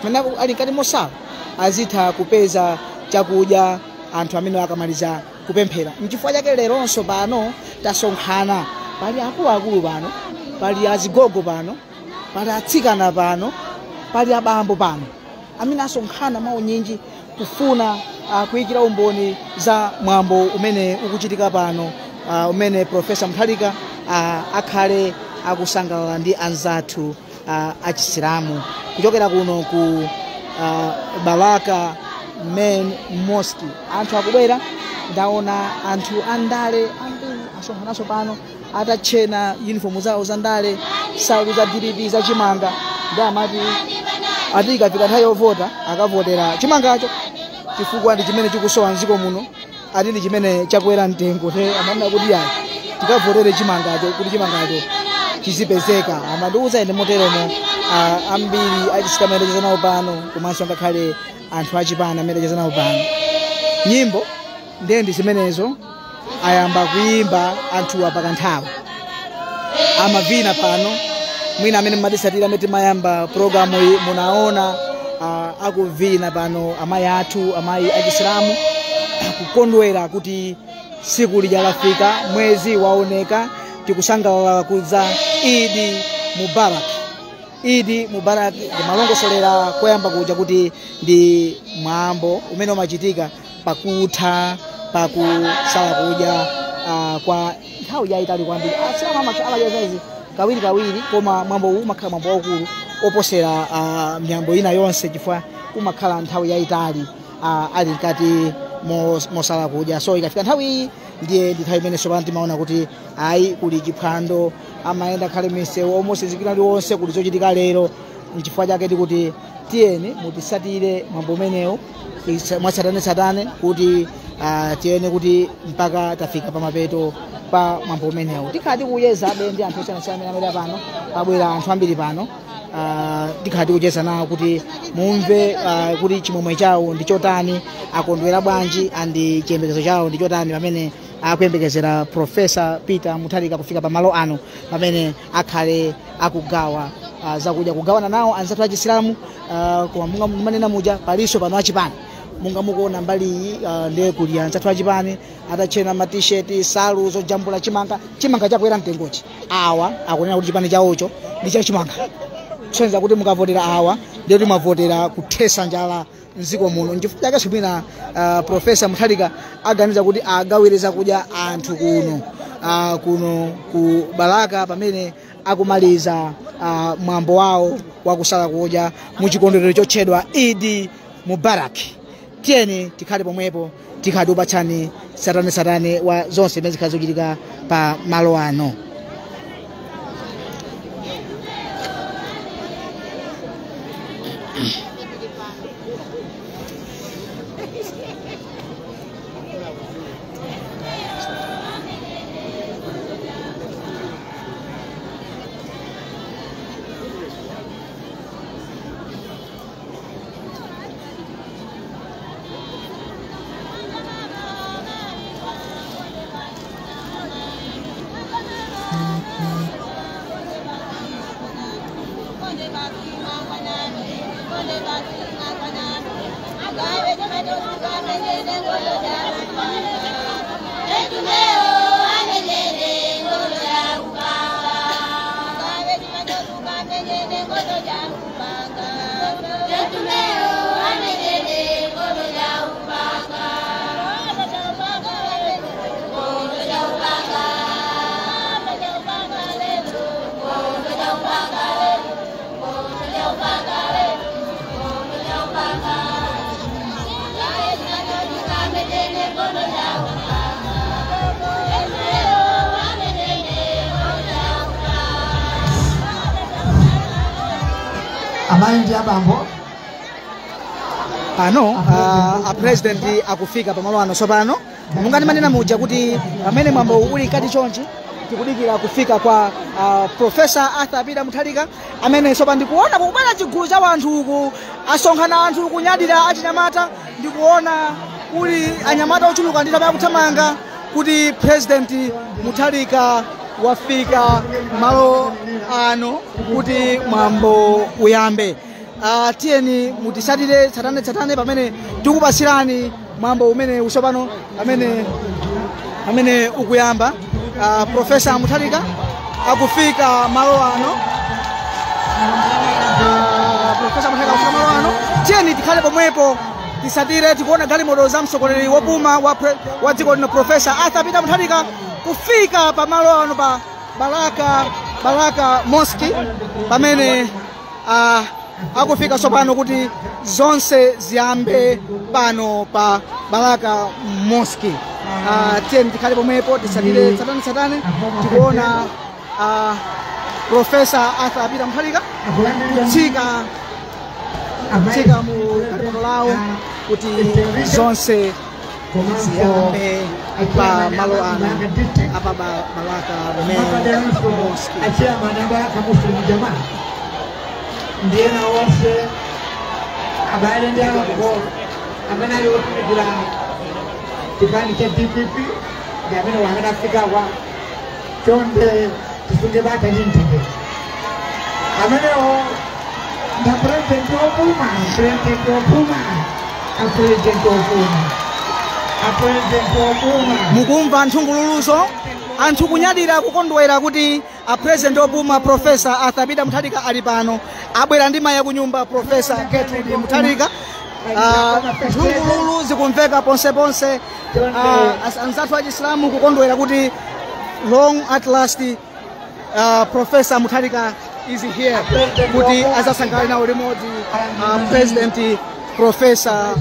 pamene ali mkati mosala azitha kupeza chakudya anthu amene akamaliza kupemphera. Nchifukwa chake leronso pano tasonkhana, pali akuluakulu pano, pali azigogo pano, pali atsikana pano, pali abambo pano amene asonkhana mwaunyinji kufuna kuyikira umboni za mwambo umene ukuchitika pano, umene Professor Mutharika akhale akusangalala ndi anzathu achisilamu kuchokera kuno ku Balaka Main Mosque. Anthu akubwera, ndaona anthu andale ambiri asonkhananso pano atachena uniform zawo za ndale, salu za DPP za chimanga, ndi amati ati ikafika nthawi yovota akavotera chimangacho chifukwa ndi chimene chikusowa mdziko muno, ati ndi chimene chakwera mtengo, te amanena kuti ayi tikavotere chimangacho kuti chimangacho chizipezeka. Amandiuza ine moteromo ambiri achisilamu amene acheza nawo pano, komanso ngakhale anthu achipani amene acheza nawo pano. Nyimbo ndiye ndi zimenezo, ayamba kuyimba anthuwa pakanthawi, amavina pano. Mwina amene mmadisatira amene timayamba programu iyi munaona akuvina pano amayi athu, amayi achisilamu kukondwera kuti tsiku lija lafika, mwezi waoneka, tikusangalala kudza Idi Mubarak. Idi Mubarak ndimalongosolera koyamba kuja kuti ndi mwambo umene umachitika pakutha pakusala kudya kwa nthawi yayitali kwambiri. Asilamu amadya izi Kawirikawiri, koma mwambo uwu umakhala mwambo waukulu oposera miyambo ina yonse, chifukwa umakhala nthawi yayitali ali mkati mosala kudya. So ikafika nthawi iyi ndiye ndi nthawi imene sopano timaona kuti ayi, kuli chiphwando, amayenda khale misewu almost zikina liwonse kuli zochitika lero. Nchifukwa chake tikuti tiyeni mutisatire mwambo umenewu mwatsatanetsatane kuti tiyene kuti mpaka tafika pamapeto pa mwambo umenewu. Tikhala tikuyezabe ndi anthu osiyanasiyana amene amene pano pabwera anthu ambiri pano. Tikhala tikucheza nawo kuti mumve kuti chimwemwe chawo ndi chotani, akondwera bwanji, andi chiyembekezo chawo ndi chotani pamene akuyembekezera Professor Peter Mutharika kufika pamalo ano pamene akhale akugawa zakudya, kugawana nawo anzathu achisilamu. Koma munga manena muja, palinso pano achipani. Munga mukuona mbali iyi, ndiye kuli anzathu achipani atachena ma T-shirt, salu zojambula chimanga. Chimanga chakwera mtengochi, awa akunena kuti chipani chawocho ndi cha chimanga, kusonyeza kuti mukavotera awa ndiye kuti mwavotera kuthesa njala mdziko muno. Nchifukwa chake mwina Professor Mutharika aganiza kuti agawire zakudya anthu kuno ku Balaka pamene akumaliza mwambo wawo wakusala kudya muchikondwerero chotchedwa Idi Mubarak. Tiyeni tikhale pomwepo, tikhale tikupatsani satane wa zonse zimene zikhala zochitika pa malo ano. Amayi ndi abambo, Pano a president akufika pamalo ano tsopano. Munga ndimanena muja kuti pamene mwambo uli kati chonchi, tikudikira kufika kwa Professor Arthur Peter Mutharika, amene tsopano ndikuona kukubwera chigulu cha anthu uku. Asonkhana anthu kunyadira achinyamata. Ndikuona kuli anyamata ochuluka ndithu akuthamanga kuti President Mutharika wafika malo ano kuti mwambo uyambe. Tiyeni mutisatire tsatane tsatane pamene tikupasirani mwambo umene usopano amene ukuyamba. Professor Mutharika akufika malo ano. Professor Mutharika akufika malo ano. Tiyeni tikhale pomwepo, tisatire. Tikuona galimoto za mtsogoleri wopuma wa dziko lino, Professor Arthur Peter Mutharika, kufika pamalo ano pa Balaka Mosque pamene akufika tsopano kuti zonse ziyambe pano pa Balaka Mosque. Tiyeni tikhale pomwepo, tisatire tsatane tsatane. Tikuona Professor Arthur Peter Mutharika kutsika mu galimoto lawo kuti zonse ziyambe pa malo ano apa pa Balaka Mosque. A chairman a Balaka Muslim Jamaa ndi ena onse, abale ndi alongo amene ali otumikira chipani cha DPP ndi amene wamene afikawa, chonde tisunge bata ndi mtendere. Amenewo nda president opuma, president opuma, a president opuma, a president opuma. Mukumva nthungululuzo, anthu kunyadira, kukondwera kuti a president opuma, Professor Arthur Peter Mutharika, ali pano. Abwera ndi mayi akunyumba, Professor Gertrude Mutharika. Nthungululu zikumveka ponseponse. Anzathu achisilamu kukondwera kuti long at last Professor Mutharika is here kuti azasangalale nawo limodzi. President Professor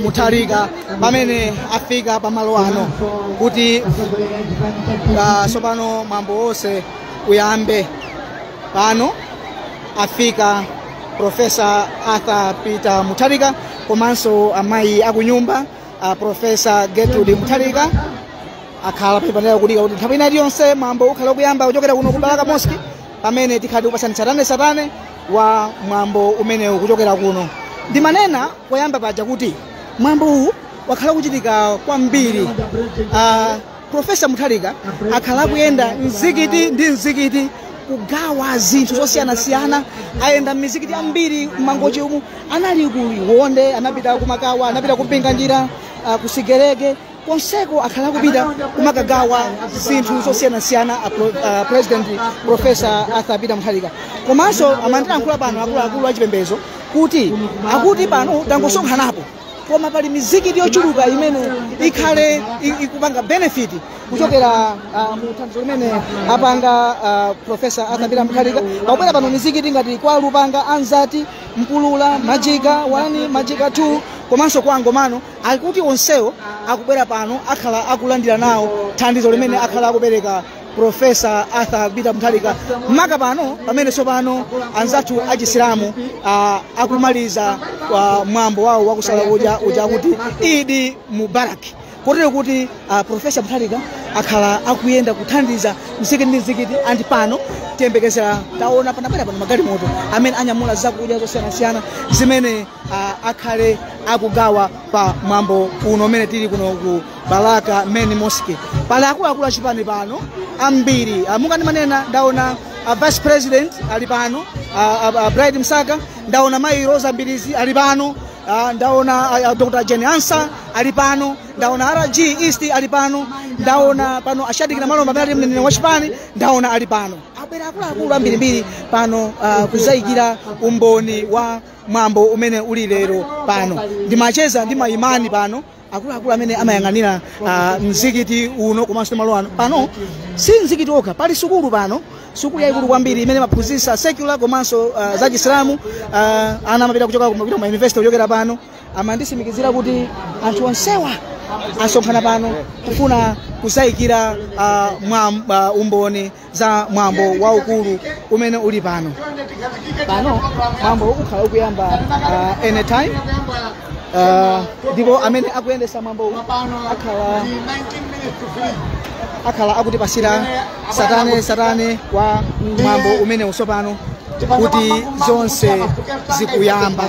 Mutharika pamene afika pamalo ano kuti sopano mwambo wonse uyambe. Pano afika Professor Arthur Peter Mutharika komanso amayi akunyumba, Professor Gertrude Mutharika, akhala paipanera kudika kuti nthawi ina iliyonse mwambo ukhala ukuyamba kuchokera kuno ku Balaka Mosque, pamene tikhale tikupasani tsatanetsatane wa mwambo umenewu kuchokera kuno. Ndimanena koyamba paja kuti mwambo uwu wakhala kuchitika kwambiri. Professor Mutharika akhala akuyenda mzikiti ndi mzikiti kugawa zinthu zosiyanasiyana. Ayenda m'mizikiti ambiri m'Mangochi umu, anali ku Liwonde, anapita ku Makawa, anapita ku Mpinganjira, ku Sigerege, konseko akhala kupita kumakagawa zinthu zosiyanasiyana President Professor Arthur Peter Mutharika. Komanso amandilankhula pano akuluakulu achipembedzo kuti akuti pano tangosonkhanapo, koma pali mizikiti yochuluka imene ikhale ikupanga benefit kuchokera mu thandizo limene apanga Professor Arthur Peter Mutharika. Pakubwera pano mizikiti ngati kwa Lupanga, Anzati, Mpulula, Majika 1, Majika 2 komanso kwa Ngomano, akuti onsewo akubwera pano, akhala akulandira nawo thandizo limene akhala akupereka Professor Arthur Peter Mutharika, maka pano pamene tsopano anzathu achisilamu akumaliza mwambo wawo wakusala uja uja kuti Idi Mubarak, kotero kuti Professor Mutharika akhala akuyenda kuthandiza mzikiti ndi mzikiti. Andi pano tiyembekezera, taona panabwera pano magalimoto amene anyamula zakudya zosiyanasiyana zimene akhale akugawa pa mwambo uno umene tili kuno ku Balaka Main Mosque. Pali akuluakulu achipani pano ambiri. Monga ndimanena, ndaona Vice President ali pano, Bright Msaka, ndaona mayi Rosa Mbilizi ali pano, ndaona Dr. Jane Ansah ali pano, ndaona RG East ali pano, ndaona pano a Shadric Namalomba amene ali mneneri wa chipani, ndaona ali pano. Abwera akuluakulu ambirimbiri pano kuzayikira umboni wa mwambo umene uli lero pano. Ndimacheza ndi maimani pano, akuluakulu amene amayang'anira mzikiti uno komanso malo ano. Pano si mzikiti okha, pali sukulu pano, sukulu yayikulu kwambiri imene maphunzitsa secular komanso za Chisilamu. Ana amapita kuchoka kupita ma university kuchokera pano. Amandisimikizira kuti anthu onsewa asonkhana pano kufuna kuzayikira umboni za mwambo waukulu umene uli pano. Pano mwambo ukhala ukuyamba anytime, ndipo amene akuyendesa mwambo akhala akutipasira satane satane wa mwambo umene usopano kuti zonse zikuyamba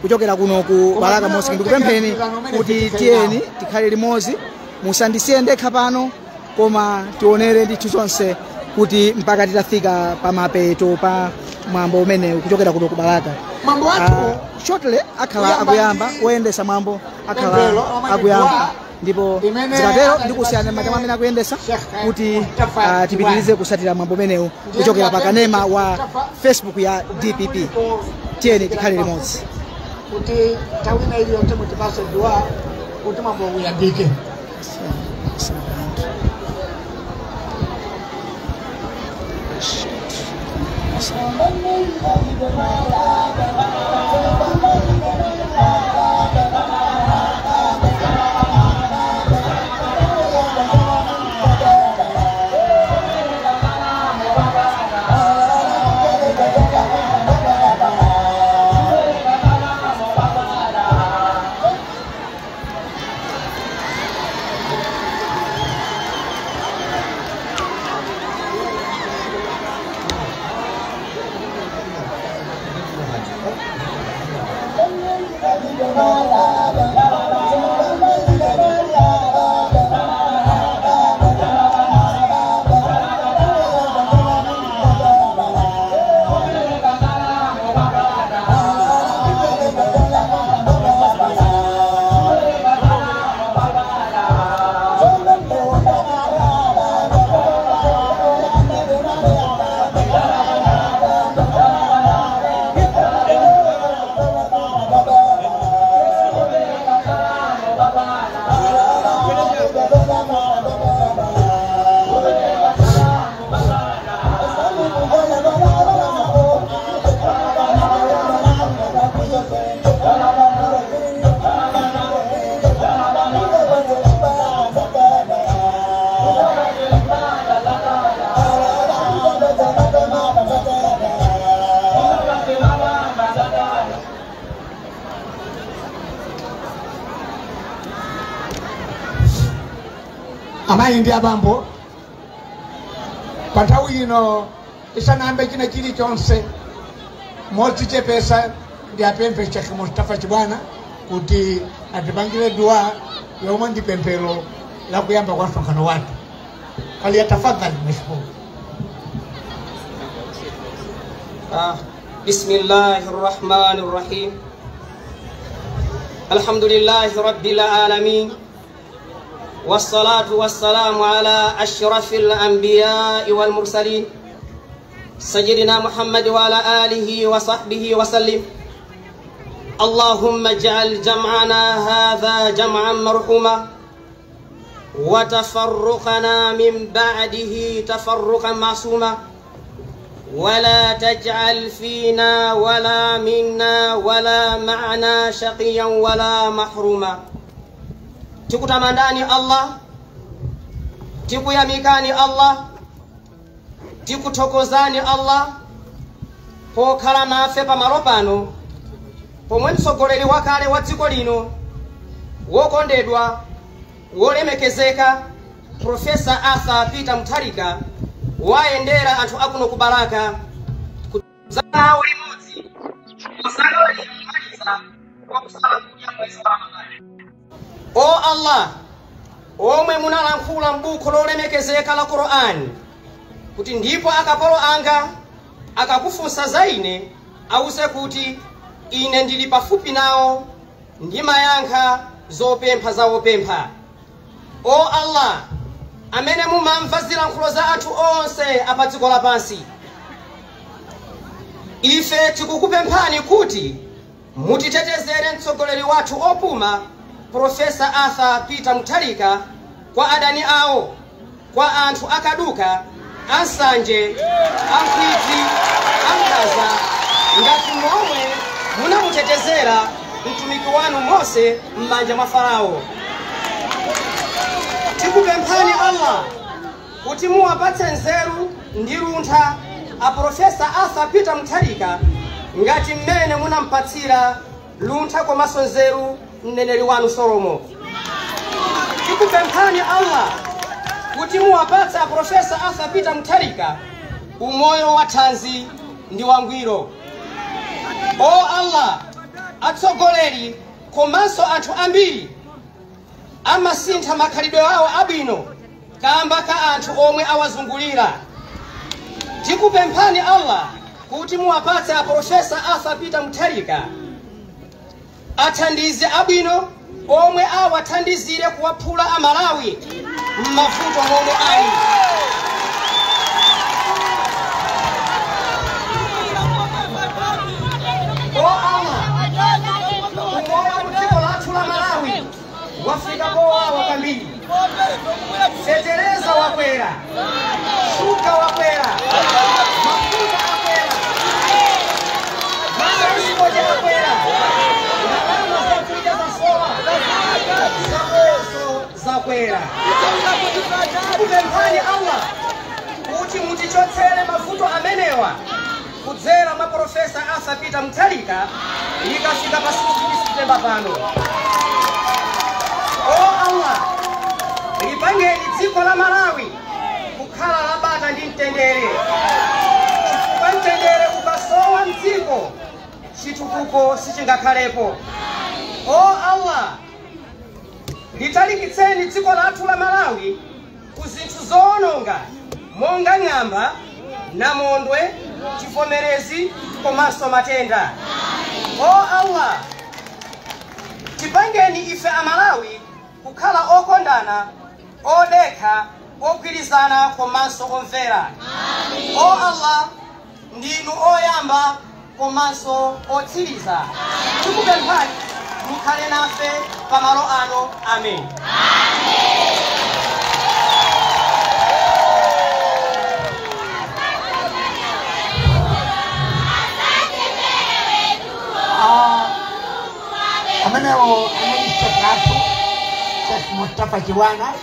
kuchokera kuno ku Balaka Mosque. Ndikupempheni kuti tiyeni tikhale limodzi, musandisiye ndekha pano, koma tionere ndithu zonse kuti mpaka titafika pamapeto pa mwambo umenewu kuchokera kuno ku Balaka. Mwambo wathu Shortly akhala akuyamba, woyendesa mwambo akhala akuyamba, ndipo zikatero ndikusiyana manja amene akuyendesa kuti tipitirize kusatira mwambo umenewu kuchokera pa kanema wa Facebook ya DPP. Tiyeni tikhale limodzi. Kuti nthawi ina iliyonse mutipase dua kuti mwambo uyambike. Amayi ndi abambo, pa nthawi ino isanambe china chilichonse, modzichepesa ndi apemphe Sheikh Mustafa Chibwana kuti atipangire dua yomwe ndi pemphero la kuyamba kwa msonkhano wathu. Falyatafadhali mashkur. بسم الله الرحمن الرحيم. الحمد لله رب العالمين، والصلاة والسلام على أشرف الأنبياء والمرسلين، سيدنا محمد وعلى آله وصحبه وسلم. اللهم اجعل جمعنا هذا جمعا مرحوما، وتفرقنا من بعده تفرقا معصوما، ولا تجعل فينا ولا منا ولا معنا شقيا ولا محروما. Tikutamandani Allah, tikuyamikani Allah, tikuthokozani Allah pokhala nafe pamalo pano pomwe mtsogoleri wakale wa dziko lino wokondedwa wolemekezeka Profesa Arthur Peter Mutharika wayendera anthu akuno ku Balaka kudzawo limodzi kusangalala kwa kusala kudya mwezi wa Ramadhani. O Allah, omwe munalankhula m'buku lolemekezeka la Qur'ani kuti ndipo akapolo anga akakufunsa za ine awuze kuti ine ndili pafupi nawo ndimayankha zopempha zawopempha. O Allah, amene mumamva zilankhulo za anthu onse apa dziko lapansi, ife tikukupemphani kuti mutitetezere mtsogoleri wathu opuma Profesa Arthur Peter Mutharika kwa adani awo, kwa anthu akaduka, ansanje, ankhwidzi, ankhaza, ngati momwe munamutetezera mtumiki wanu Mose m'manja mwa Farao. Tikupemphani Allah kuti muwapatse nzeru ndi luntha a Profesa Arthur Peter Mutharika ngati mmene munampatsira luntha komanso nzeru mneneri wanu Solomo. Tikupemphani Allah kuti muwapatse a Profesa Arthur Peter Mutharika umoyo wa thanzi ndi wangwiro. O Allah, atsogoleri komanso anthu ambiri amasintha makhalidwe awo abwino kamba ka anthu omwe awazungulira. Tikupemphani Allah kuti muwapatse a Profesa Arthur Peter Mutharika athandize abwino omwe awathandizire kuwaphula Amalawi m'mavuto momwe ali. O Allah, umoyo kudziko lathu la Malawi wafika powawa kwambiri. Fetereza wakwera, shuka wakwera, mafuta akwera, matranspoti akwera, ndalama zakudya zasowa, zamoso zakwera. Tikupemphani Allah kuti mutichotsere mavuto amenewa kudzera mwa Profesa Arthur Peter Mutharika likafika pa 16 Septemba pano. O Allah, lipangeni dziko la Malawi kukhala labata ndi mtendere, chifukwa mtendere ukasowa mdziko chitukuko sichingakhalepo. O Allah, litalikitseni dziko lathu la Malawi ku zinthu zoononga monga ng'amba, namondwe, chivomerezi komanso matenda. O Allah, tipangeni ife Amalawi kukhala okondana, odekha, ogwirizana komanso omvera. O Allah, ndinu oyamba komanso otsiriza. Tikupemphani mukhale nafe pamalo ano. Amen. Amenewo anali Sheikh athu Sheikh Mustafa Chibwana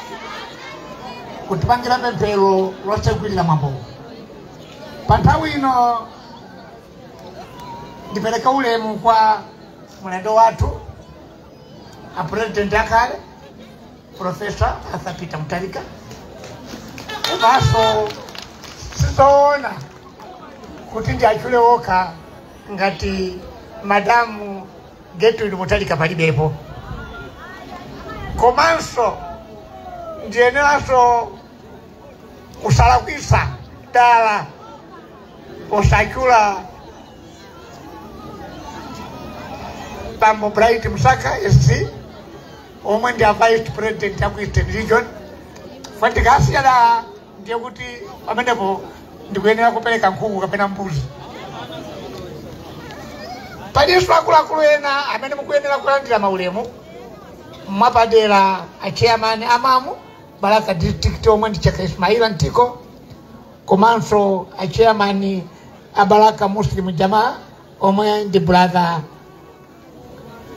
kutipangira pemphero losegwirira mwambowo. Pa nthawi ino ndipereka ulemu kwa mlendo wathu a president akale Professor Arthur Peter Mutharika. Komanso sizoona kuti ndiachule okha ngati Madamu Gertrude Mutharika palibepo. Komanso ndiyeneranso kusalakwisa dala posachula Bambo Bright Msaka SC, omwe ndi a vice president ya ku Eastern Region. Fandikasiyana ndiye kuti pamenepo ndikuyenera kupereka nkhuku kapena mbuzi. Palinso akuluakulu ena amene mukuyenera kulandira maulemu mwapadera, a chairman amamu Balaka District omwe ndi Chaka Ismaila Ntiko, komanso a chairman a Balaka Muslim Jamaa omwe ndi Brother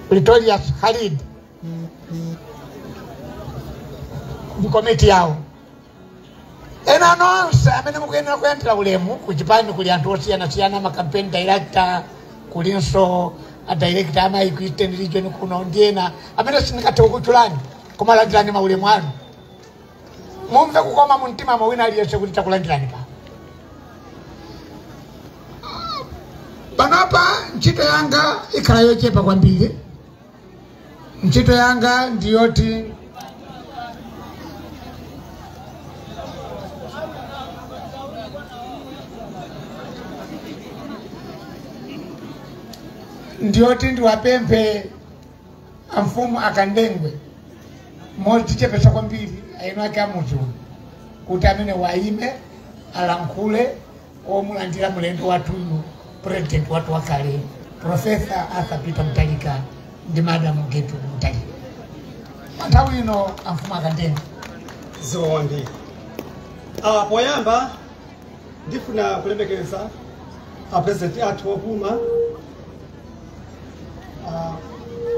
Pretorius Khalid ndi komiti yawo. Ena nonse amene mukuyenera kulandira ulemu, kuchipani kuli anthu osiyanasiyana, ma campaign director, kulinso a director amayi ku Eastern Region kuno ndi ena amene sindingathe kukutchulani, koma landirani maulemu anu, mumve kukoma mu mtima mwa wina aliyense kuti takulandirani pa panopa. Ntchito yanga ikhala yochepa kwambiri. Ntchito yanga ndiyoti ndiwapemphe amfumu akandengwe motichepesa kwambiri, aino ake amudzi uno, kuti amene waime alankhule omulandira mlendo wathuyu, president wathu wakale Professor Arthur Peter Mutharika ndi Madam Gertrude Mutharika. Pa nthawi ino, amfumu akandengwe. Zikomo kwambiri. Poyamba ndifuna kulemekeza a president athu opuma,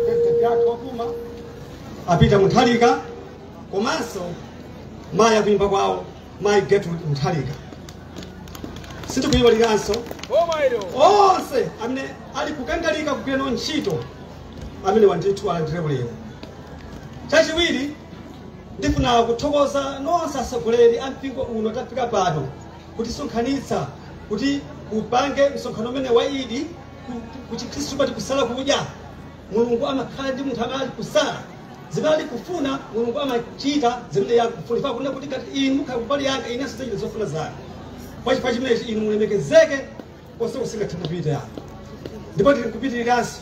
president athu opuma a Peter Mutharika, komanso mayi akunyumba kwawo, mayi Gertrude Mutharika. Sitikuyiwalikanso onse amene ali kukangalika kugwira ntchito, amene wandithu alandire ulemu. Chachiwiri, ndifuna kuthokoza nonse atsogoleri a mpingo uno. Tafika pano kutisonkhanitsa kuti upange msonkhano umene wa Idi. Ku Chikhristu pati kusala kudya. Mulungu amakhala ndi munthu amene ali kusala, zimene ali kufuna Mulungu amachita zimene yakufuna. Ifa kunena kuti ngati inu mukhala kumbali yanga, inenso zichita zofuna zake. Kwa chifukwa chimenechi, inu mulemekezeke konse kusingathe kupita yani. Ndipo tili kupitiriranso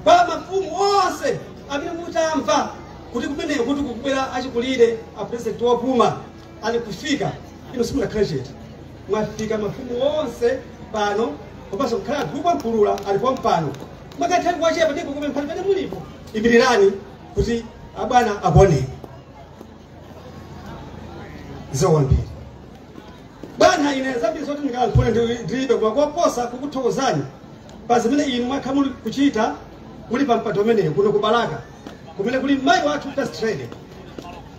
kwa mafumu onse amene mutamva kuti kumeneko kuti kukubwera achikulire a president wopuma ali kufika, inu simunakhale chete, mwafika mafumu onse pano, komanso kukhala group amphulula alipo mpano. Mwakathani kwachepa, ndipo kumemphani pene mulipo, imirirani kuti abwana akuoneni. Zowambiri bwana, ine zambiri zoti ndikalankhule ndilibe, koma koposa kukuthokozani pa zimene inu mwakhala muli kuchita muli pa mpando umenewu kuno ku Balaka, kumene kuli mayi wathu First Lady.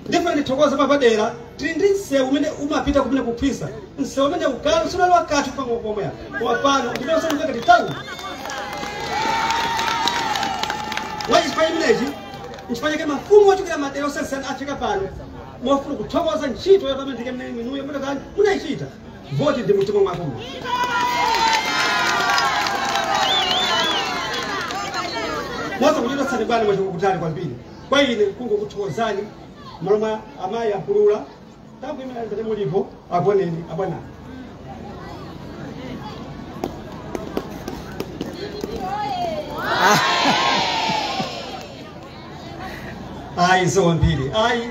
Ndifuna ndithokoze papadera, tili ndi msewu umene umapita kumene kuphwisa, msewu umene ukale sunali wakathu pang'ono pomwe, koma pano ndiponso ngati tauni. Mwachifukwa chimenechi, nchifukwa chake mafumu ochokera madera osiyanasiyana afika pano mofuna kuthokoza ntchito yapamene imene inuyo mudatani munayichita. Voti ndi mtima mwako muno. Mwaza kuchitotsani bwana, mwachoka kutali kwambiri. Kwa ine kungokuthokozani malo mwa amayi ampulula tangu imene pene mulipo, akuoneni abwana. Ayi, zowambiri. Ayi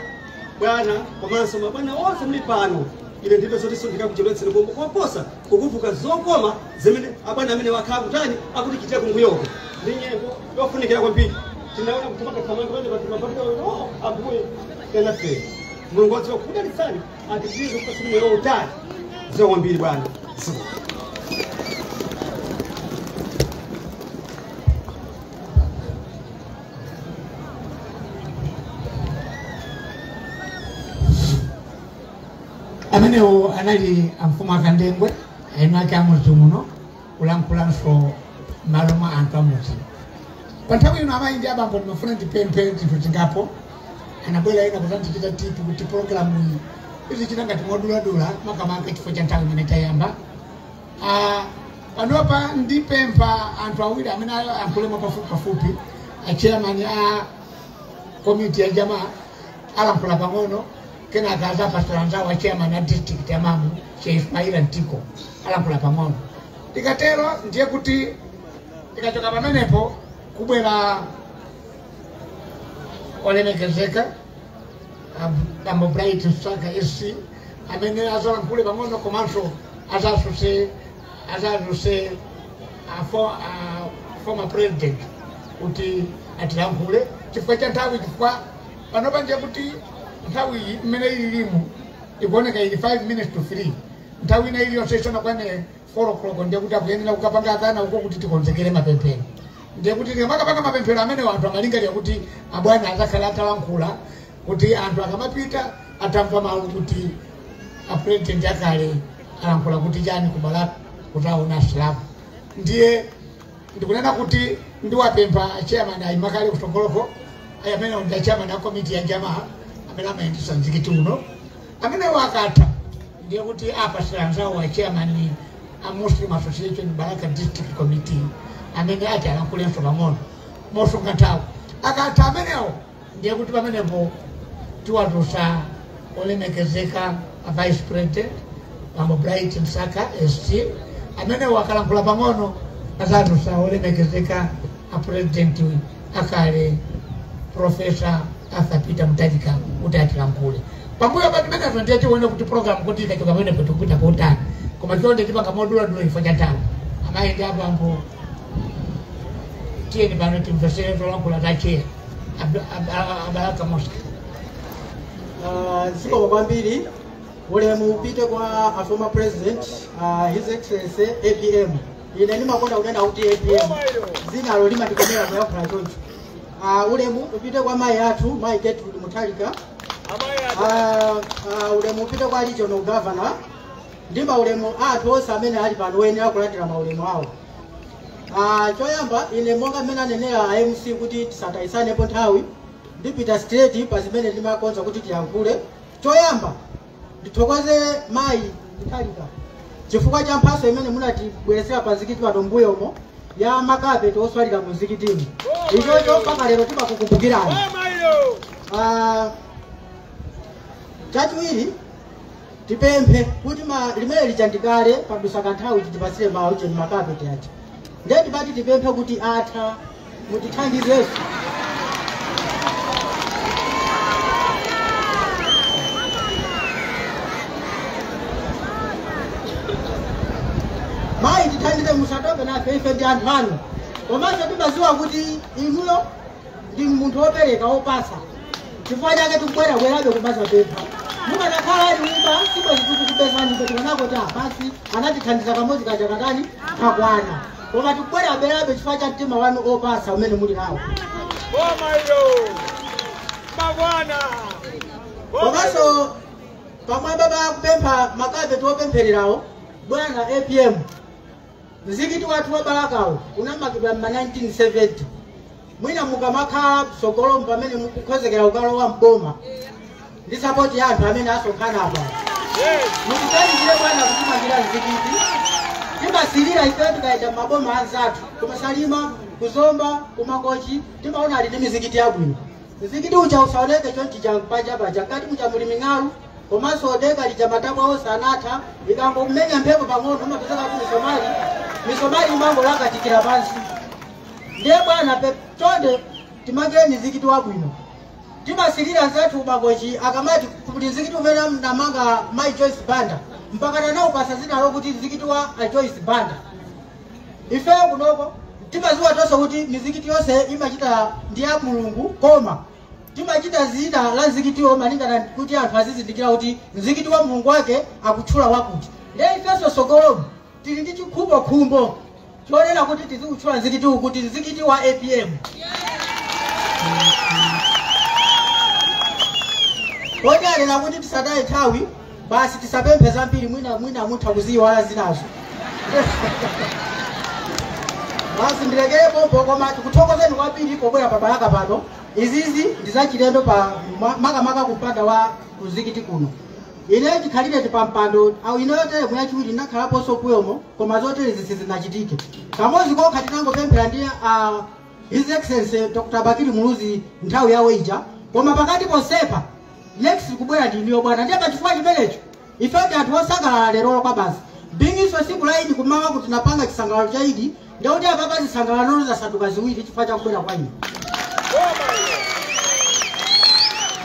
bwana, komanso mabwana onse muli pano, ine ndibe zoti ndikakuchedwetseni kombo, koposa kukuvuka zokoma zimene abwana amene wakhala kutani akutichitira kumbuyoko ndi nyengo yofunikira kwambiri. Tinaona kutamanga pamene patimapatika. Oh, ambuye tena fe Mulungu wadziwa kudalitsani, atitirize kupasani moyo utali. Zowambiri bwana, ziko. Amenewo anali amfumu akandengwe, eni ake amudzi muno, kulankhulanso malo mwa anthu amudzi. Pa nthawi ino, amayi ndi abambo, ndimafuna ndipemphe zinthu zingapo. Anabwera ena kuzandichita tipu kuti programu iyi izichita ngati moduladula makamaka chifukwa cha nthawi imene tayamba. Panopa ndipempha anthu awiri amene ayankhulemo pafupi pafupi. A chairman a komiti ya jamaa alankhula pang'ono, kenaka azapasula anzawo a chairman a district ya Mamu, Sheikh Ismaila Ntiko, alankhula pang'ono. Tikatero ndiye kuti tikachoka pamenepo kubwera olemekezeka Bambo Bright Msaka SC amene azalankhule pang'ono komanso azasuse former president kuti atilankhule chifukwa cha nthawi, chifukwa panopa ndiye kuti nthawi iyi mmene ililimu ikuoneka ili 5 minutes to 3. Nthawi ina iliyonse isanakwane 4 o'clock ndiye kuti akuyenera kukapanga adhana uko kuti tikonzekere mapemphero. Ndiye kuti tikamakapanga mapemphero amene anthu amalingalira kuti abwana azakhala atalankhula kuti anthu akamapita atamva mawu kuti a president akale alankhula kuti chani kubalaka kuti aona Asilamu. Ndiye ndikunena kuti ndiwapempha chairman ayimakale kutsogoloko, amene ndi chairman a komiti ya jamaa amene amayendetsa mzikiti uno. Amene wakatha ndiye kuti apasira anzawo wa chairman a Muslim Association Balaka District Committee amene ati alankhulenso pang'ono mosunga nthawi. Akatha amenewo ndiye kuti pamenepo tiwatusa olemekezeka a vice president Bambo Bright Msaka SC amene wakalankhula pang'ono, azatusa olemekezeka a president akale Professor Arthur Peter Mutharika kuti atilankhule. Pambuyo pa timenezo ndiye tione kuti program kuti ikachoka pamenepo tikupita kotani, koma chonde tipanga moduladula chifukwa cha nthawi. Amayi ndi abambo, tiyeni pano timvesere zolankhula za chair Abalaka Mosque. Zikomo kwambiri. Ulemu upite kwa a former president, His Excellency APM. Ine ndimakonda kunena kuti APM, zinalo limandikomera kuyankhula choncho. Ulemu upite kwa mayi athu, Mayi Gertrude Mutharika. Ulemu upite kwa regional governor ndi maulemu athu onse amene ali pano oyenera kulandira maulemu awo. Choyamba ine monga mmene anenera a MC kuti tisatayisanepo nthawi, ndipita straight pa zimene ndimakonza kuti tiyankhule. Choyamba ndithokoze Mayi Mutharika chifukwa cha mphatso imene munatibweretsera pa mzikiti pano mbuyomo ya makapeti oswalira mu mzikitimu. Ichocho mpaka lero timakukumbukirani. Chachiwiri tipemphe kuti limene lija ndikale padusa kanthawi titipasire mawu cheni makapeti aja, ndiye tipati tipemphe kuti atha mutithandizenso. Mayi, tithandize, musatope nafe, ife ndi anthu anu, komanso timaziwa kuti inuyo ndi munthu wopereka wopasa, chifukwa chake tikubwerabwerabe kumazapempha. Mukanakhala ali uba sibwezi tikukupezani, tikanakoti basi anatithandiza kamodzi kaja katani kakwana, koma tikubwerabwerabe chifukwa cha mtima wanu opasa umene muli nawo. Komanso pamwamba pa kupempha makapeti opemphererawo, bwana APM, mzikiti wathu wa Balakawo unamangidwa ma 1970. Mwina mukamakhala mtsogolo pamene mukukhozekera ukalowa mboma ndi support ya anthu amene asonkhana apa, mutiganizire bwana kutimangira mzikiti. Timasilira ife tikayenda maboma anzathu kumasalima, kuzomba, kumangochi, timaona ali ndi mizikiti yabwino. Mzikiti uja usaoneke chonchi cha paja kati muja muli ming'alu, komanso deka lija matabwa onse anatha. Ikangomenya mphepo pang'ono umapezeka kuti misomali imangolakatikira pansi. Ndiye bwana, chonde timangeni mzikiti wabwino. Timasilira anzathu kumangochi akamati kuti mzikiti umene namanga Mayi Joyce Banda, mpaka nanawupasa zina lokuti mzikiti wa a Joyce Banda. Ifeyo kunoko timaziwa tonse kuti mizikiti yonse imachita ndi ya Mulungu, koma timachita zina la mzikitiwo malingana kuti anthu azizindikira kuti mzikiti wa Mulungu wake akutchula wakuti. Ndiye ifenso sogolomo tili ndi chikhumbokhumbo chonena kuti tizikutchula mzikitiwu kuti mzikiti wa APM. Kodi anena kuti tisataye nthawi, basi tisapemphe zambiri, mwina mwina mutha kuziyiwala zinazo. Basi ndilekere pompo, koma tikuthokozeni kwambiri pobwera pa Balaka pano. Izizi ndi zachilendo pa makamaka kumpanda wa kuzikiti kuno. Ine chikhalire pampando au ineyo teremu yachiwiri nakhalaponso kuyomo, koma zotere sizinachitike. Kamodzi kokha tinangopemphera ndi His Excellency Dr. Bakili Muluzi nthawi yawo ija, koma pakati ponsepa next kubwera ndi iniyo bwana. Ndiye pachifukwa chimenecho ife ndi anthu osangalala lero kwa basi. Bingiso siku la Idi kumawa kuti tinapanga chisangalalo cha Idi, ndikuti apapa zisangalalo zasanduka ziwiri chifukwa cha kubwera kwa inu.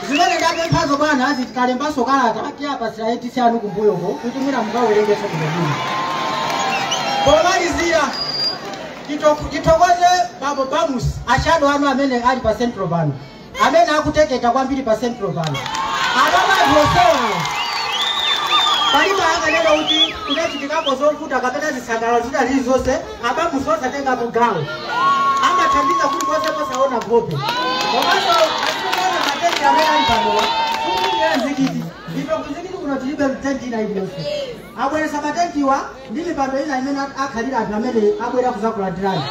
Zimene ndapemphazo bwana zitikalembanso kalata tiyapasira ATC anu kumbuyoko kuti mwina mukawerengeso bwinobwino. Pomalizira tithokoze babo Bamus ashado anu amene ali pa Central pano, amene akuteketa kwambiri pa Central pano. Ababa anthu onsewawo palibe anganena kuti kunachitikako zovuta kapena zisangalalo zina zilizonse, abamusi osatengapo gawo, amathandiza kulikonse posaona nkhope. Komanso asikuona matenti amene ali panowa sikukulira mzikiti, ife kuzikiti kuno tilibe tenti ina iliyonse. Abweresa matentiwa ndi mipando ina imene akhalira anthu amene abwera kuzakulandirani.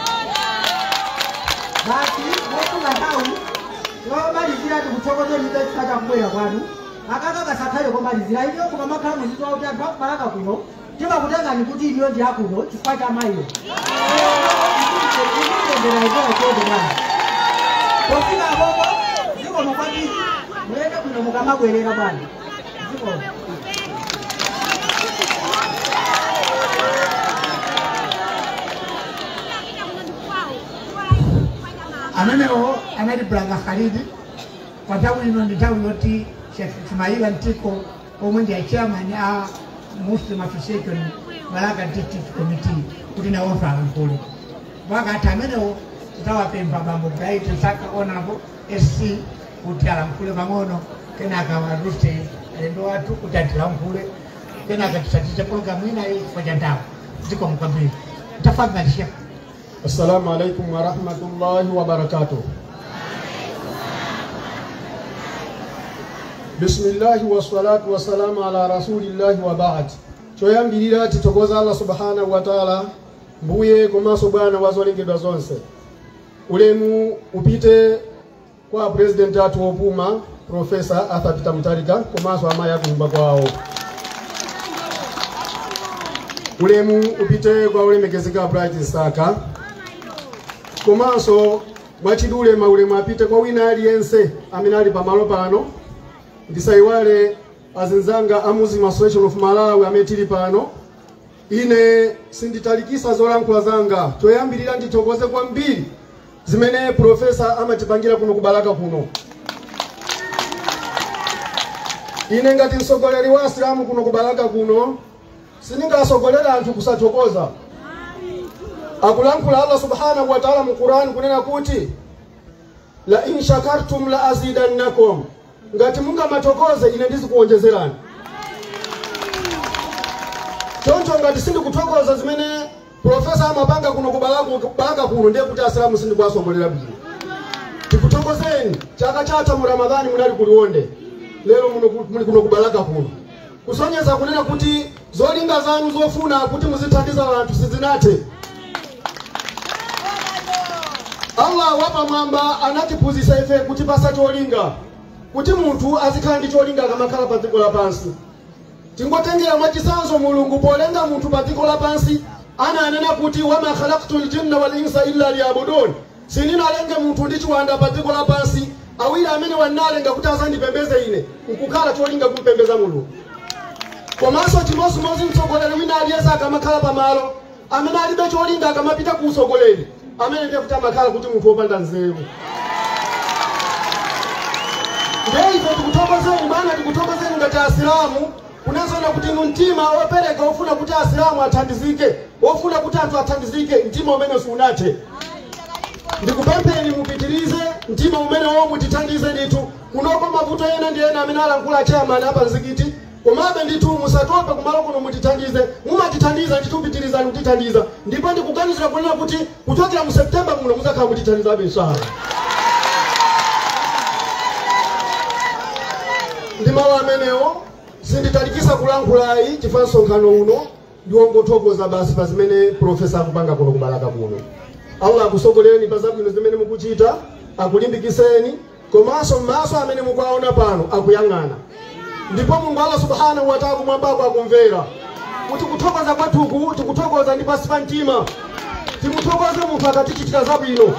Basi mosunga nthawi lomalizira tikuthokozeni chifukwa cha kubwera kwanu. Akaka kasakhale komalizira iliyo mukamakhala muzidziwa kuti anthu akubalaka kuno timakutengani kuti iniyo ndi akuno chifukwa cha mayiyo. Pofika apopo zikomo kwambiri, muyende bwino mukamabwerera bwana. Zikomo. Amenewo anali Brother Khalidi. Kwa nthawi ino ndi nthawi yoti Sheikh Ismaila Ntiko omwe ndi a chairman a Muslim Association Balaka District Committee kuti nawonso alankhule. Wakati amenewo titawapempha bambo Bright Saka Honorable SC kuti alankhule pang'ono, kenaka waruse alendo wathu kuti atilankhule, kenaka tisatize programu ina iyi chifukwa cha nthawi. Zikomo kwambiri. Tafadhali Sheikh. Assalamu alaikum wa rahmatullahi wa barakatuh. Bismillahi wassalatu wassalamu ala rasulillahi wa ba'd. Choyambirira titokoza Allah subhanahu wa ta'ala mbuye komanso bwana wazolengedwa zonse. Ulemu upite kwa president athu wopuma Professor Arthur Peter Mutharika komanso amayi akunyumba kwawo. Ulemu upite kwa ulemekezeka Bright Saka komanso mwachidule maulemu apite kwa wina aliyense amene ali pamalo pano. Ndisaiwale azinzanga a Muslim Association of Malawi amene tili pano. Ine sinditalikisa zolankhula zanga. Choyambirira ndithokoze kwambiri zimene profesa amatipangira kuno kubalaka kuno. Ine ngati mtsogoleri wa Asilamu kuno kubalaka kuno sindingasogolera anthu kusathokoza. Akulankhula Allah subhanahu wa ta'ala mu Qur'an kunena kuti la in shakartum la azidannakum, ngati mungamathokoze ine ndizikuonjezerani. Choncho ngati sindikuthokoza zimene profesa amapanga kuno kubalaka kuno ndiye kuti Asilamu sindikuwasogolera bwino. Tikuthokozeni chaka chatha mu Ramadhani munali kuliwonde, lero muli kuno kubalaka kuno, kusonyeza kunena kuti zolinga zanu zofuna kuti muzithandiza anthu sizinathe. Allah wapamwamba anatiphunzitsa ife kuti pasa cholinga, kuti munthu azikhala ndi cholinga akamakhala pa dziko lapansi. Tingotengera mwachitsanzo Mulungu polenga munthu pa dziko lapansi ananena kuti wama khalaqtul jinna wal insa illa liyabudun, sindinalenge munthu ndi chiwanda pa dziko lapansi awiri amene wanalenga kuti azandipembeze ine, nkukhala cholinga kumpembeza Mulungu. Komanso chimodzimodzi mtsogoleri wina aliyense akamakhala pamalo amene alibe cholinga akamapita ku utsogoleri amene ndiye kuti amakhala kuti munthu wopanda nzeru. Ndiye ife tikuthokozeni bwana, tikuthokozeni ngati Asilamu kunazona kuti inu mtima wopereka wofuna kuti Asilamu athandizike, wofuna kuti anthu athandizike, mtima umene sunathe. Ndikupempheni mupitirize mtima umene wo mutithandize ndithu. Kunoko mavuto ena ndi ena amene alankhula chairman apa mzikiti, komabe ndithu musatope kumalo kuno mutithandize, mumatithandiza ndithu, pitirizani kutithandiza. Ndipo ndikuganizira kunena kuti kuchokera mu September muno muzakhala mutithandizabe inshallah. Ndi mawu amenewo sinditalikisa kulankhulayi chifukwa msonkhano uno ndiwongothokoza basi pa zimene profesa akupanga kuno kubalaka kuno. Allah akusogolereni pa zabwino zimene mukuchita, akulimbikiseni, komanso maso amene mukuwaona pano akuyang'ana. Ndipo Mulungu Allah subhanahu wa ta'ala kumwambako akumvera kuti kuthokoza kwathuku tikuthokoza ndi pansi pa mtima, timuthokoze munthu akatichitira zabwino.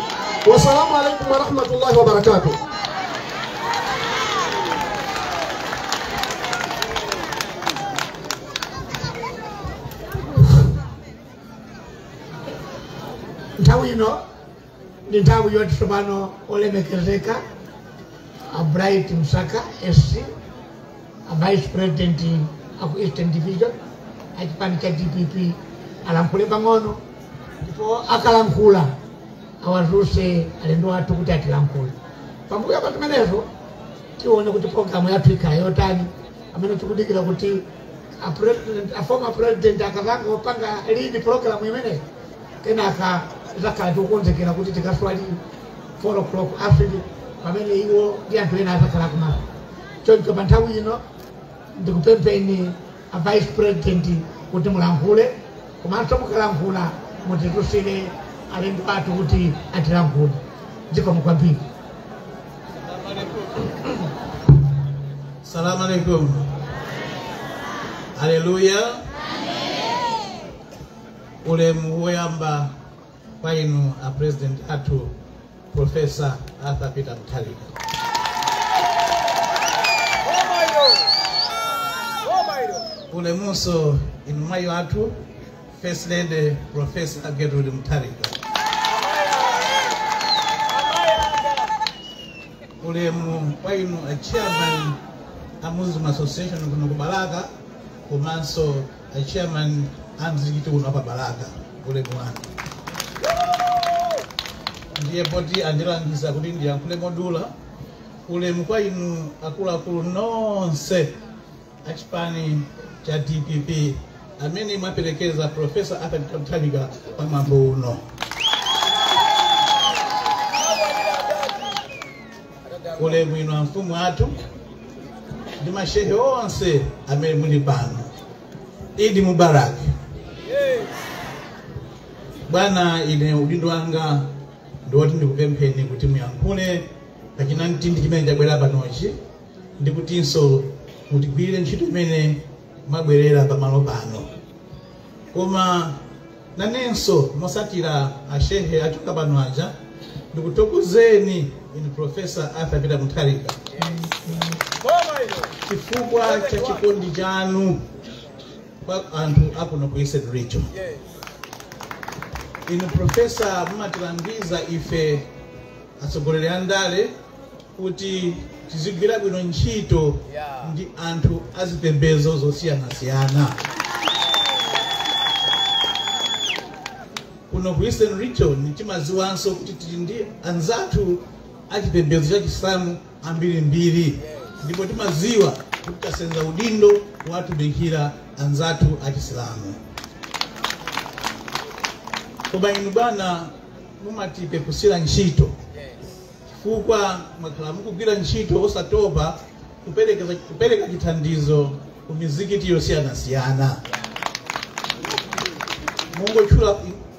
Wassalamu alaikum warahmatullahi wabarakatuh. Nthawi ino ndi nthawi yoti tsopano olemekezeka a Bright Msaka SC, a Vice President aku Eastern Division achipani cha DPP, alankhule pang'ono, ndipo akalankhula awazuse alendo athu kuti atilankhule. Pambuyo pa zimenezo tione kuti programu yathu ikhala yotani, amene tikudikira kuti a former president akazanga opanga lead program imeneyi, kenaka zakhala tikukonzekera kuti tikaswali 4 o'clock Africa, pamene iwo ndi anthu ena azakhala kumaso. Choncho pa nthawi ino ndikupempheni a Vice President kuti mulankhule, komanso mukalankhula mutitusire alendo athu kuti atilankhule. Zikomo kwambiri. Salamu alaikum. Haleluya. Ulemu woyamba kwa inu a President athu Professor Arthur Peter Mutharika. Ulemunso inu mayi athu First Lady Professor Gertrude Mutharika. Ulemu kwa inu a Chairman a Muslim Association kuno ku Balaka, komanso a Chairman a mzikiti kuno pa Balaka. Ulemu wanu. Ndiye poti andilangiza kuti ndiyankhule modula. Ulemu kwa inu akuluakulu nonse achipani cha DPP amene mwaperekeza Professor Arthur Peter Mutharika pamwambo uno. Ulemu inu amfumu athu ndi mashehe onse amene muli pano. Idi Mubarak. Bwana, ine udindo wanga ndiwoti ndikupempheni kuti muyankhule pachina mtindi chimene chabwera panochi, ndikutinso mutigwirire ntchito imene mwabwerera pamalo pano. Koma nanenso mosatira ashehe achoka pano aja, ndikuthokozeni inu Professor Arthur Peter Mutharika chifukwa cha chikondi chanu kwa anthu akuno ku Eastern Region. Inu Professor mumatilangiza ife atsogoleri a ndale kuti tizigwira bwino ntchito ndi anthu azipembedzo zosiyanasiyana. Kuno ku Eastern Region timaziwanso kuti tili ndi anzathu achipembedzo cha Chisilamu ambirimbiri, ndipo timaziwa kuti tasenza udindo watumikira anzathu achisilamu. Koma inu bwana mumatipepusira ntchito, chifukwa mwakhala mukugwira ntchito osatopa kupereka chithandizo ku mizikiti yosiyanasiyana. Mungotchula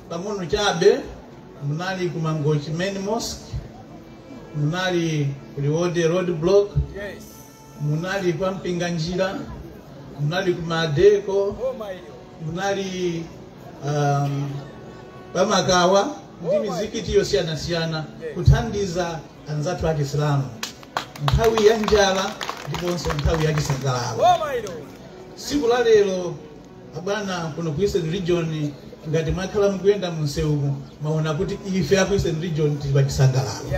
pang'ono chabe, munali ku Mangochi Main Mosque, munali ku Liwonde Road Block, munali kwa Mpinganjira, munali ku Madeko, munali pamakawa ndi mizikiti yosiyanasiyana kuthandiza anzathu achisilamu nthawi ya njala ndiponso nthawi ya chisangalalo. Tsiku la lero abwana kuno ku Eastern Region, ngati mwakhala mukuyenda munsewu mwaona kuti ife aku Eastern Region tili pa chisangalalo.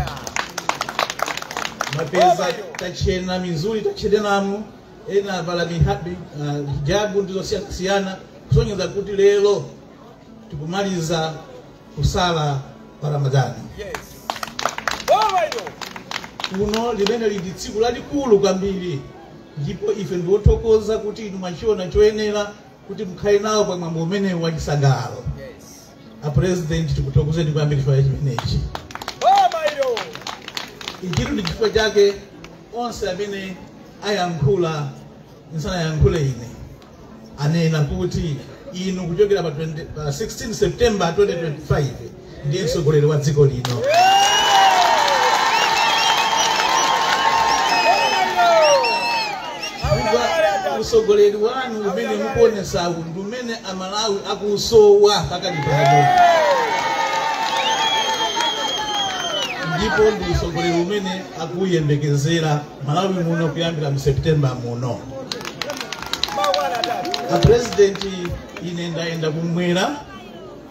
Mapeza tachena mizuri tachenenamu, ena avala hijabu ndizosiyanasiyana kusonyeza kuti lero tikumaliza kusala kwa Ramadhani. Kuno limene lili tsiku lalikulu kwambiri, ndipo ife ndiwothokoza kuti inu mwachiona choyenera kuti mukhale nawo pa mwambo umene wa chisangalalo. A President tikuthokozeni kwambiri chifukwa chimenechi. Ichitu ndi chifukwa chake onse amene ayankhula nsanayankhule ine anena kuti inu kuchokera pa 16 September 2025 Ndiye mtsogoleri wa dziko lino. Usogoleri wanu umene mukuonesawu ndi umene Amalawi akusowa pakali pano, ndipo ndi usogoleri umene akuyembekezera Malawi muno kuyambira mu September muno. Apresidenti, ine ndayenda kumwera,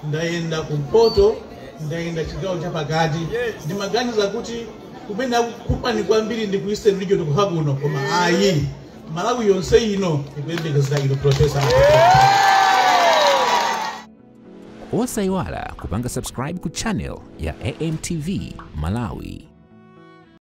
ndayenda kumpoto, ndayenda chigawo chapakati. Ndimaganiza kuti kumene akukupani kwambiri ndi ku Eastern Region kuha kuno, koma ayi, Malawi yonse ino ikuyembekezera ino, Professor. Osayiwala kupanga subscribe ku channel ya AMTV Malawi.